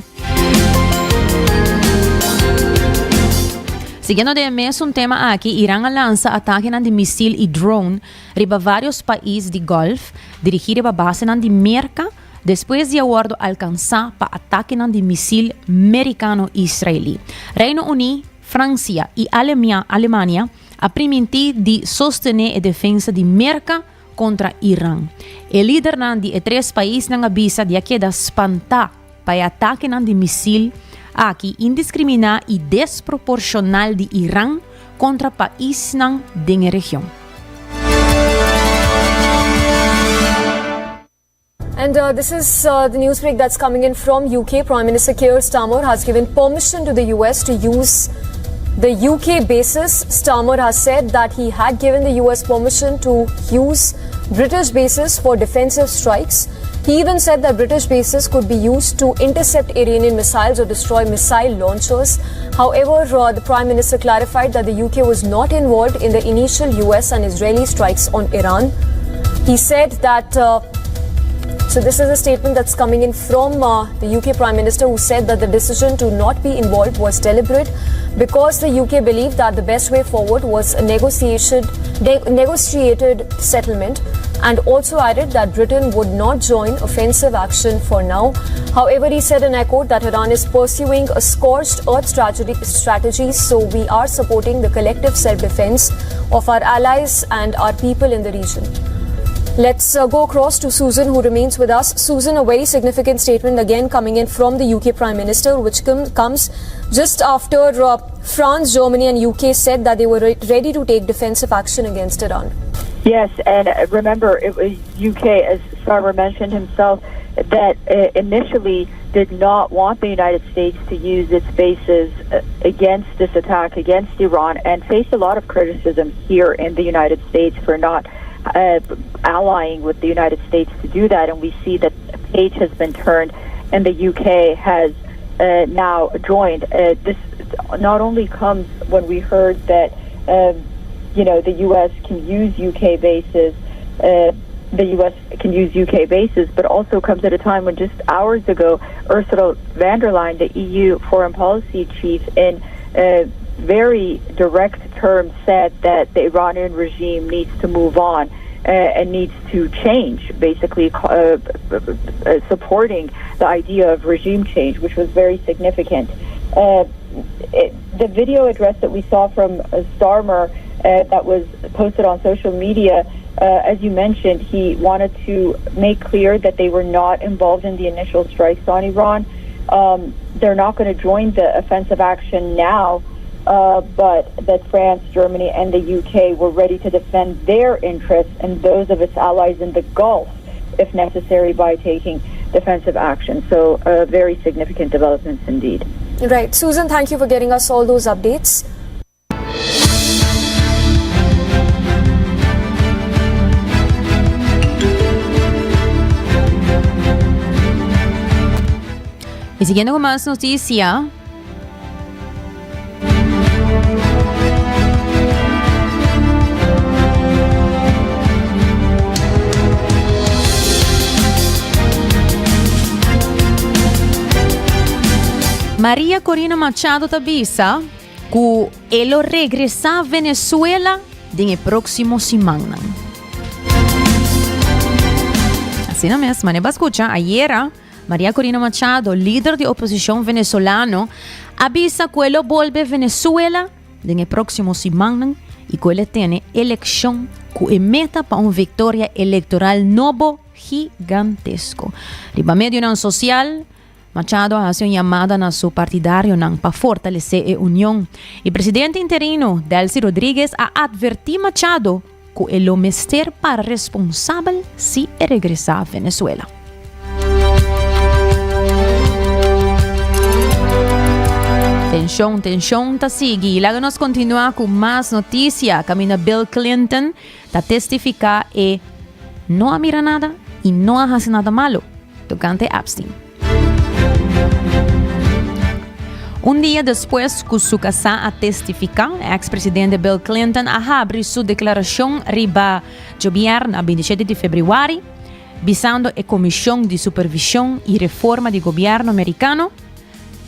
Siguiendo den e mesun tema aki, Iran a lansa atakenan di misil i drone riba varios pais di Gulf, dirigí riba basenan di Merka, despues di a wòrdu alkansá pa atakenan di misil merikano-israelí. Reino Uní, Fransia i Alemania a primintí di sostené e defensa di Merka kontra Iran. E lidernan di e tres paisnan a bisa di a keda spantá pa e atakenan di misil aki indiskriminá i desproporshonal di Iran kontra paisnan den e region. And uh, this is uh, the news break that's coming in from UK. Prime Minister Keir Starmer has given permission to the US to use the UK bases. Starmer has said that he had given the US permission to use British bases for defensive strikes. He even said that British bases could be used to intercept Iranian missiles or destroy missile launchers. However, uh, the Prime Minister clarified that the UK was not involved in the initial US and Israeli strikes on Iran. He said that. Uh, so this is a statement that's coming in from uh, the UK Prime Minister who said that the decision to not be involved was deliberate because the UK believed that the best way forward was a negotiation, negotiated settlement and also added that Britain would not join offensive action for now. However, he said, and I quote, that Iran is pursuing a scorched earth strategy, strategy so we are supporting the collective self-defense of our allies and our people in the region. Let's uh, go across to Susan, who remains with us. Susan, a very significant statement again coming in from the UK Prime Minister, which com comes just after uh, France, Germany, and UK said that they were re ready to take defensive action against Iran. Yes, and uh, remember, it was UK, as Starmer mentioned himself, that uh, initially did not want the United States to use its bases uh, against this attack against Iran and faced a lot of criticism here in the United States for not uh, allying with the United States to do that. And we see that a page has been turned and the UK has uh, now joined. Uh, this not only comes when we heard that, um, you know, the U.S. can use UK bases. Uh, the U.S. can use UK bases, but also comes at a time when just hours ago, Ursula von der Leyen, the EU foreign policy chief, in uh, very direct terms said that the Iranian regime needs to move on uh, and needs to change, basically uh, uh, supporting the idea of regime change, which was very significant. Uh, it, the video address that we saw from uh, Starmer uh, that was posted on social media, as you mentioned, he wanted to make clear that they were not involved in the initial strikes on Iran. Um, they're not going to join the offensive action now, uh, but that France, Germany, and the UK were ready to defend their interests and those of its allies in the Gulf, if necessary, by taking defensive action. So, uh, very significant developments indeed. Right. Susan, thank you for getting us all those updates. Y siguiendo con más noticia. Maria Corina Machado ta bisa ku e lo regresá Venezuela den e próksimo simannan. Asina mes, manera bo a skucha ayera, Maria Corina Machado, lider di oposishon venezolano, a bisa ku e lo bolbe Venezuela den e próksimo simannan i ku el a tene elekshon ku e meta pa un viktoria elektoral nobo gigantesko. Riba medionan sosial, Machado a hasi un yamada na su partidarionan pa fortalesé e union. E presidente interino, Delcy Rodriguez, a atvertí Machado ku e lo mester para responsabel si e regresá Venezuela. Tenshon, tenshon ta sigui. Laga nos kontinuá ku mas notisia. Kaminda Bill Clinton ta testifiká e no a mira nada i no a hasi nada malu tokante Epstein. Un dia despues ku su kasá a testifiká, eks presidente Bill Clinton a habri su deklarashon riba djobièrna 27 di febrüari, bisando e Komishon di Supervishon i Reforma di Gobièrnu Merikano,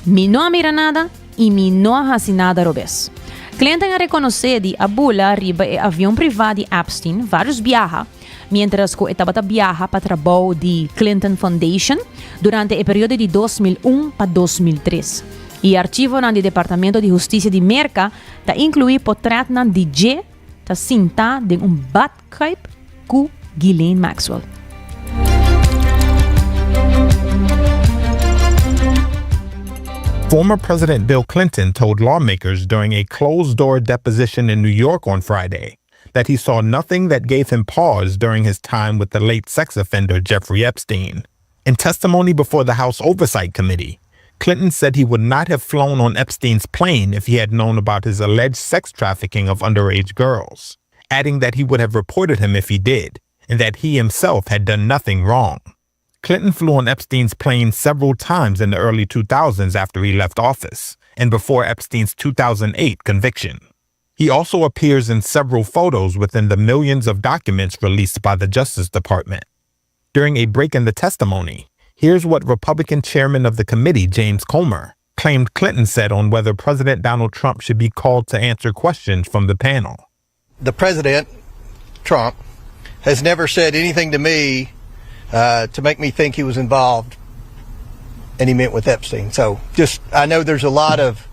Mi no a mira nada i mi no a hasi nada robes. Clinton a rekonosé di a bula riba e avion privá di Epstein vários biaha miéntras ku e tabata biaha pa trabou di Clinton Foundation durante e periodo di 2001 pa 2003. I archivonan di Departamento di Hustisia di Merka ta inkluí potrètnan di dje ta sintá den un badkuip ku Ghislaine Maxwell. Former President Bill Clinton told lawmakers during a closed door deposition in New York on Friday that he saw nothing that gave him pause during his time with the late sex offender Jeffrey Epstein. In testimony before the House Oversight Committee, Clinton said he would not have flown on Epstein's plane if he had known about his alleged sex trafficking of underage girls, adding that he would have reported him if he did, and that he himself had done nothing wrong. Clinton flew on Epstein's plane several times in the early 2000s after he left office and before Epstein's 2008 conviction. He also appears in several photos within the millions of documents released by the Justice Department. During a break in the testimony, here's what Republican chairman of the committee, James Comer, claimed Clinton said on whether President Donald Trump should be called to answer questions from the panel. The president, Trump, has never said anything to me uh, to make me think he was involved and he meant with Epstein. So just, I know there's a lot of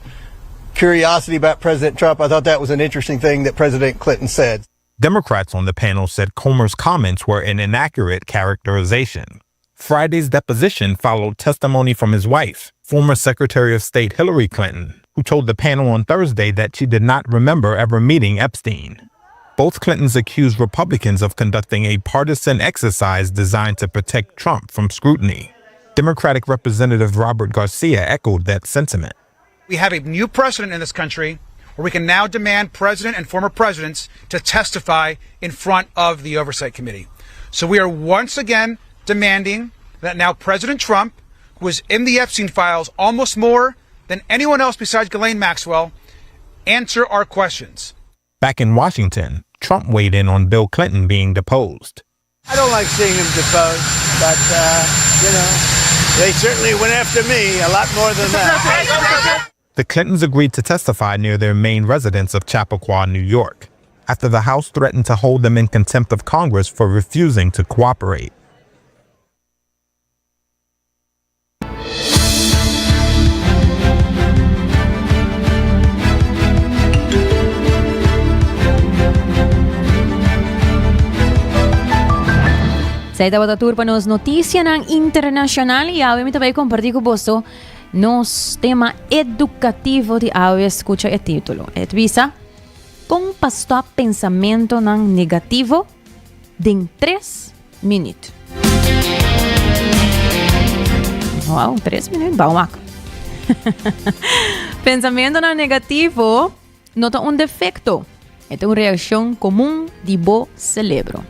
curiosity about President Trump. I thought that was an interesting thing that President Clinton said. Democrats on the panel said Comer's comments were an inaccurate characterization. Friday's deposition followed testimony from his wife, former Secretary of State Hillary Clinton, who told the panel on Thursday that she did not remember ever meeting Epstein. Both Clintons accused Republicans of conducting a partisan exercise designed to protect Trump from scrutiny. Democratic Representative Robert Garcia echoed that sentiment. We have a new precedent in this country where we can now demand president and former presidents to testify in front of the Oversight Committee. So we are once again demanding that now President Trump, who was in the Epstein files almost more than anyone else besides Ghislaine Maxwell, answer our questions. Back in Washington, Trump weighed in on Bill Clinton being deposed. I don't like seeing him deposed, but, uh, you know, they certainly went after me a lot more than that. The Clintons agreed to testify near their main residence of Chappaqua, New York, after the House threatened to hold them in contempt of Congress for refusing to cooperate. Esei tabata tur pa nos noticianan internacional y awe mi ta bay comparti cu boso nos tema educativo di awe. Scucha e titulo. E ta bisa, Con pa stop pensamentonan negativo den tres minuut. Wow, tres minuut, bou wak. Pensamentonan negativo no ta un defecto, e ta un reaccion comun di bo celebro.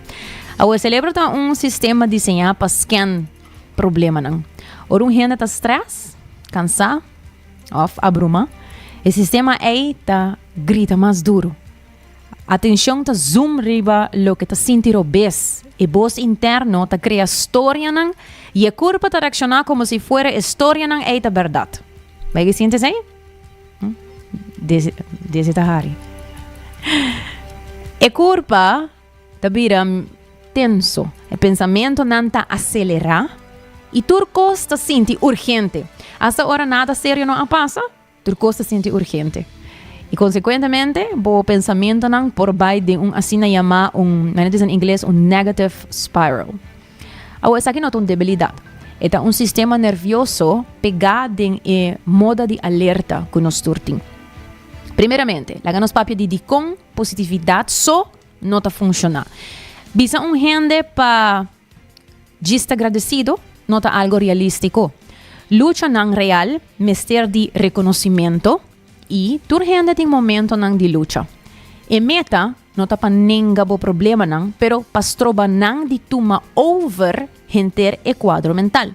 Awo, celebro ta un sistema diseñá pa scan problemanan. Ora un hende ta stress, cansá of abrumá, e sistema ei ta grita mas duro. Atencion ta zoom riba loke ta sinti robes. E bos interno ta crea storianan y e curpa ta reacciona como si fuera e storianan ey ta berdad. Bai ke sinti esei? Desi, desi ta hari. E kurpa ta bira tenso, e pensamentonan ta aselerá i tur kos ta sinti urgente. Asta ora nada serio no a pasa, Tur kos ta sinti urgente. I konsekuentemente bo pensamentonan por bai den un asina yamá un, manera ta bisa na ingles, un negative spiral. Awor esaki no ta un debilidat. E ta un sistema nervioso pegá den e moda di alerta ku nos tur tin. Primeramente, laga nos papia di dikon positividat so no ta funshoná. Bisa un hende pa. Djis ta gradesido no ta algo realístiko. Luchanan real mester di rekonosimento i tur hende tin momentonan di lucha. E meta no ta pa nenga bo problemanan pero pa stroba nan di tuma over henter e kuadro mental.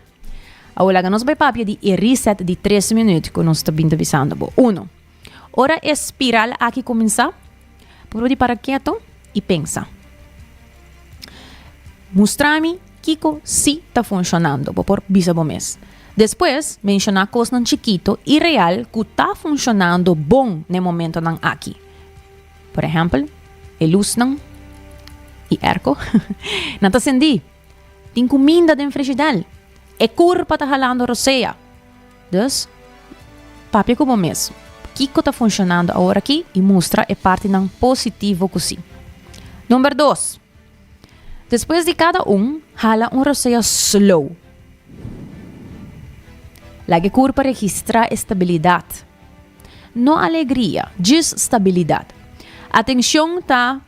Awor laga nos bai papia di e reset di tres minüt ku nos ta bin ta bisando bo. Uno, Ora e spiral aki kuminsá, purba di para keto i pensa. Mustra mi kiko sí ta funshonando, bo por bisa bo mes. Despues, menshoná kosnan chikito i real ku ta funshonando bon na e momentonan aki. Por ehèmpel, e lusnan i èrko nan ta sendí, tin kuminda den frishidèl, e kurpa ta halando rosea. Dus, papia ku bo mes. Kiko ta funshonando aworakí i mustra e partinan positivo ku sí. Number dos, Despues di kada un, hala un rosea slow. Laga e kurpa registrá e stabilidat. No alegria, djis stabilidat. Atenshon ta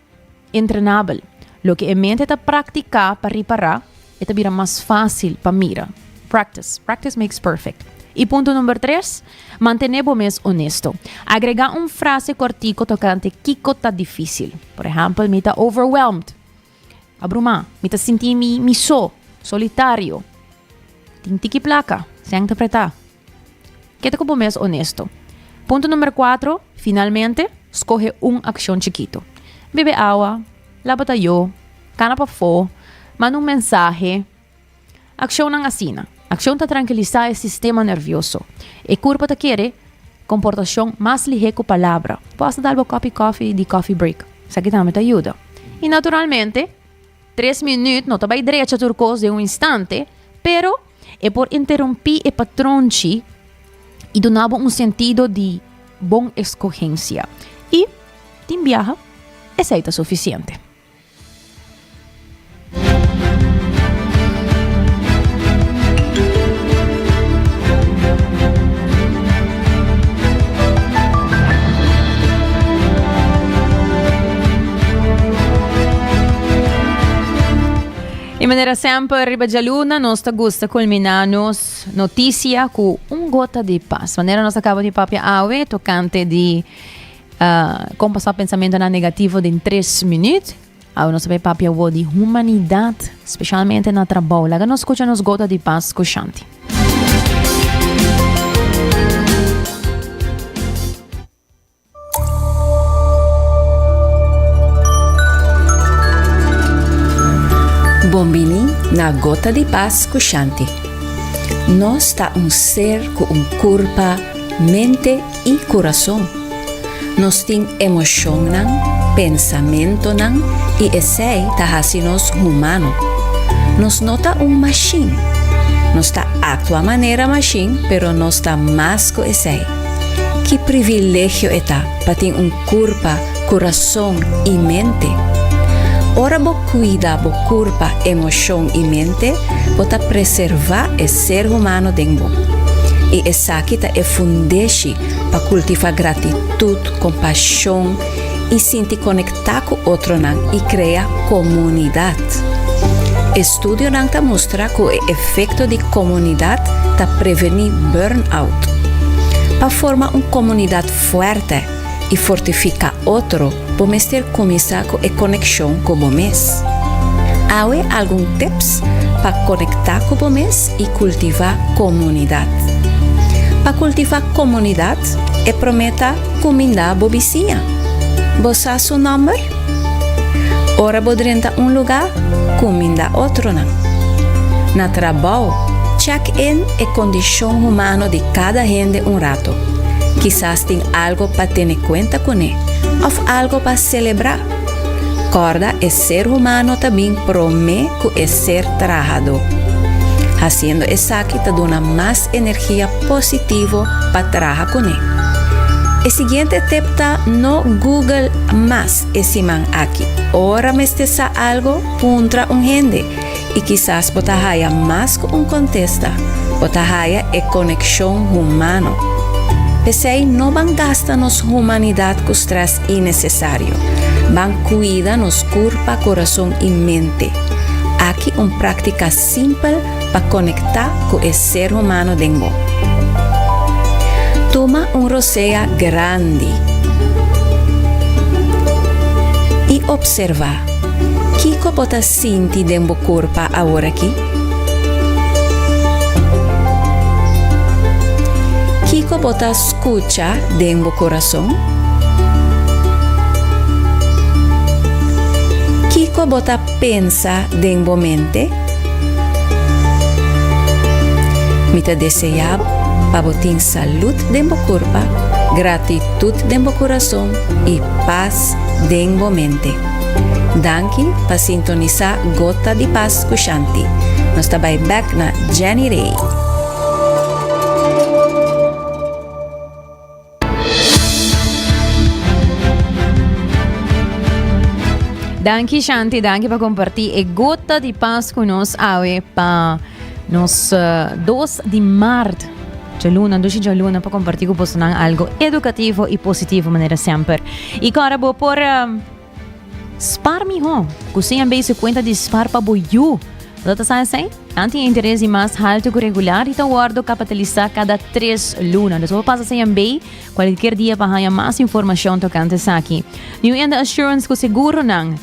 entrenabel. Loke e mente ta praktiká pa ripará, e ta bira mas fásil pa mira. Practice. Practice makes perfect. I punto number tres, mantené bo mes honesto. Agregá un frase kòrtiku tokante kiko ta difísil. Por ehèmpel, mi ta overwhelmed, abrumá, mi ta sinti mi mi so, solitario, tin tiki plaka, sèn ta pretá. Keda ku bo mes honesto. Punto number kuatro, finalmente, skohe un akshon chikitu. Bebe awa, laba tayó, kana pafó, manda un mensahe. Akshonnan asina. Akshon ta trankilisá e sistema nervioso. E kurpa ta kere komportashon mas lihé ku palabra. Bo hasta dal bo kòpi kòfi di coffee break. Esaki tambe ta yuda. I naturalmente, tres minüt no ta bai drecha tur kos den un instante, pero E por interumpí e patronchi i duna bo un sentido di bon eskohensia. I, tin biaha, esei ta sufisiente. I manera semper riba djaluna nos ta gusta kulminá nos notisia ku un gota di pas. Manera nos a kaba di papia awe tokante di kon pasá pensamentonan negativo den tres minüt. Awe nos ta bai papia awor di humanidat, spesialmente na trabou. Laga nos skucha nos gota di pas ku Shanti. Bon bini na Gota di Pas ku Shanti. Nos ta un ser ku un kurpa, mente i kurason. Nos tin emoshonnan, pensamentonan i esei ta hasi nos humano. Nos no ta un mashin. Nos ta aktua manera mashin pero nos ta mas ku esei. Ki privilegio e ta pa tin un kurpa, kurason i mente! Ora bo kuida bo kurpa, emoshon i mente, bo ta preservá e ser humano den bo. I esaki ta e fundeshi pa kultivá gratitut, kompashon i sinti konektá ku otronan i krea komunidat. Estudionan ta mustra ku e efekto di komunidat ta prevení burnout. Pa forma un komunidat fuerte i fortifiká otro, bo mester kuminsá ku e konekshon ku bo mes. Awe algun tips pa konektá ku bo mes i kultivá komunidat. Pa kultivá komunidat, e promé ta kumindá bo bisiña. Bo sa su nòmber? Ora bo drenta un lugá, kuminda otronan. Na trabou, Check in e kondishon humano di kada hende un rato. Kisas tin algo pa tene kuenta kuné òf algo pa selebrá. Kòrda e ser humano ta bin promé ku e ser trahadó. Hasiendo esaki ta duna mas energia positivo pa traha kuné. E siguiente tip ta no Google mas e siman aki. Ora mester sa algo, puntra un hende i kisas bo ta haya mas ku un kontesta, bo ta haya e konekshon humano. P'esei no ban gasta nos humanidat ku strès innesesario. Ban kuida nos kurpa, kurason i mente. Aki un práktika simpel pa konektá ku e ser humano den bo. Tuma un rosea grandi i opservá kiko bo ta sinti den bo kurpa aworakí. Kiko bo ta skucha den bo kurason? Kiko bo ta pensa den bo mente? Mi ta deseá bo pa bo tin salud den bo kurpa, gratitut den bo kurason i pas den bo mente. Danki pa sintonisá Gota di Pas ku Shanti. Nos ta bai bèk na Jenny Rey. Danki Shanti, danki pa kompartí e gota di pas ku nos awe pa nos 2 di maart. Djaluna, dushi djaluna pa kompartí ku bosonan algo edukativo i positivo manera semper. I kòrda bo por Spar mihó. Ku CNB su kuenta di spar pa bo yu. Bo ta sa esei? Nan tin interes di mas haltu ku regular i ta wòrdu kapitalisá kada tres luna. Dus bo por pasa CNB kualkier dia pa haña mas informashon tokante esaki. New India Assurance ku seguronan.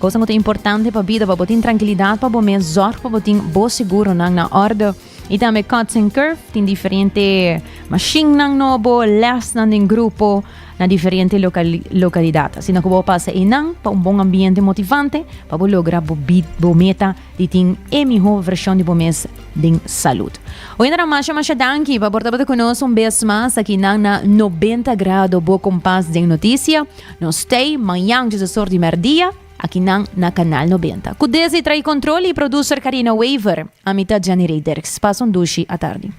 Kosnan ku ta importante pa bida pa bo tin trankilidat pa bo mes, zòrg pa bo tin bo seguronan na òrde. I tambe Cuts and Curve tin diferente mashinnan nobo, lèsnan den grupo na diferente lokalidat. Asina ku bo pasa einan pa un bon ambiente motivante pa bo logra bo bo meta di tin e mihó vershon di bo mes den salud. Oyentenan masha masha danki pa por tabata ku nos un bes mas akinan na 90 Grado Bo Kompas den Notisia. Nos tei mañan djesesor di mèrdia. Akinan na Canal 90. Cu Desi trae control y producer Carina Wever. Ami ta Jenny Ray Dirks. Pasa un dushi atardi.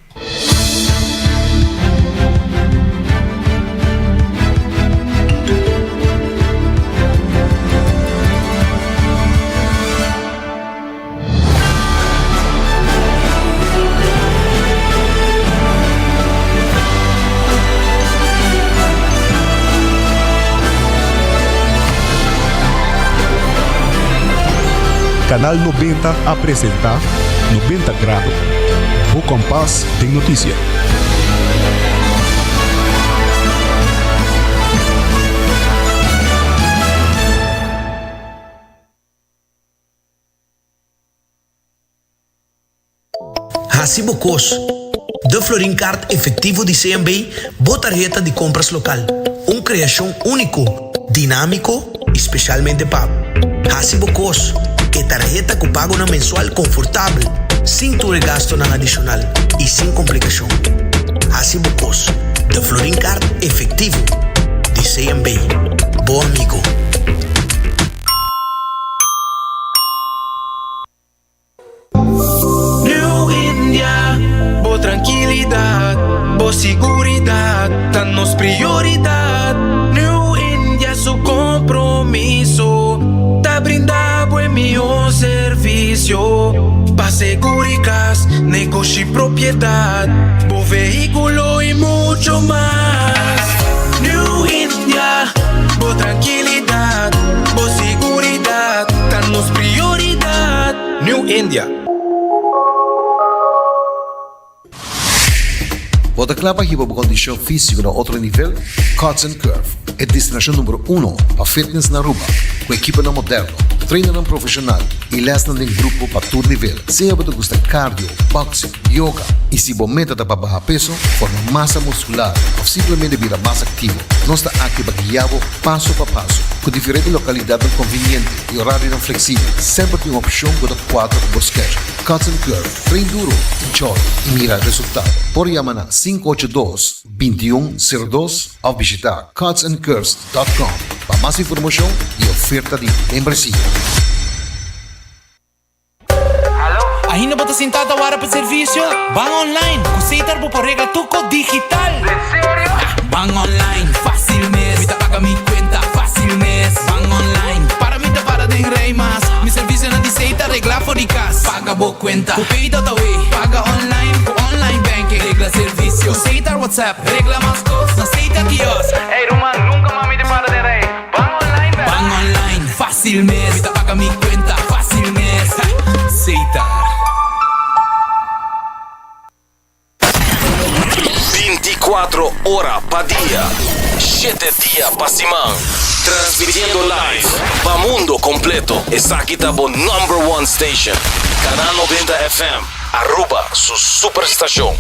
Canal 90 a presenta 90 Grado, bo kompas den noticia. Hasi bo kos. De Florin Card efectivo di CMB, bo tarheta di compras local. Un creacion unico, dinamico y specialmente pa bo. Hasi bo kos. E tarheta cu pagonan mensual confortabel, sin tur e gastonan adicional y sin complicacion. Hasi bo kos. De Florin Card efectivo di CMB. Bo amigo. New India, bo trankilidat, bo siguridat ta nos prioridat. New India su kompromiso ta brinda bo e mihó servisio pa seguri kas, negoshi, propiedat, bo vehíkulo i mucho mas. New India, bo trankilidat, bo siguridat ta nos prioridat. New India. Bo ta kla pa hiba bo kondishon físiko na otro nivel? Cuts and Curve, e destinashon numero uno pa fitness na Aruba, ku ekiponan moderno, trainernan profeshonal i lèsnan den grupo pa tur nivel. Sea bo ta gusta cardio, boxing, yoga i si bo meta ta pa baha peso, forma masa muskular òf simplemente bira mas aktivo, nos ta aki pa guia bo paso pa paso. Ku diferente lokalidatnan konviniente i orarionan fleksibel, semper tin un opshon ku ta kuadra ku bo schedule. Cuts and Curve, train duro, enjoy i mira resultado. Por yama na 582 21 02 òf bishita cutsandcurves dot com pa mas informashon i oferta di membresia. Ainda bo ta sintá ta wara pa servisio? Ban online! Ku Setar bo por regla tur kos digital! Den serio? Ban online, fácil mes! Mi ta paga mi kuenta, fácil mes! Ban online, para mi ta para den rei mas! Mi servisionan di Setar regla for di kas! Paga bo kuenta ku Pay.awe! Paga online ku online banking! Regla servisio ku Setar WhatsApp! Regla mas kos na Setar Kiosk! Ey ruman, nunka mas mi ta para den rei! Ban online bèr! Ban online, fácil mes! Mi ta paga mi kuenta, fácil mes! Setar. 24 ora pa dia, shete dia pa siman. Transmitiendo live pa mundo completo. Esaki ta bo number one station. Canal 90 FM, Aruba su superstacion.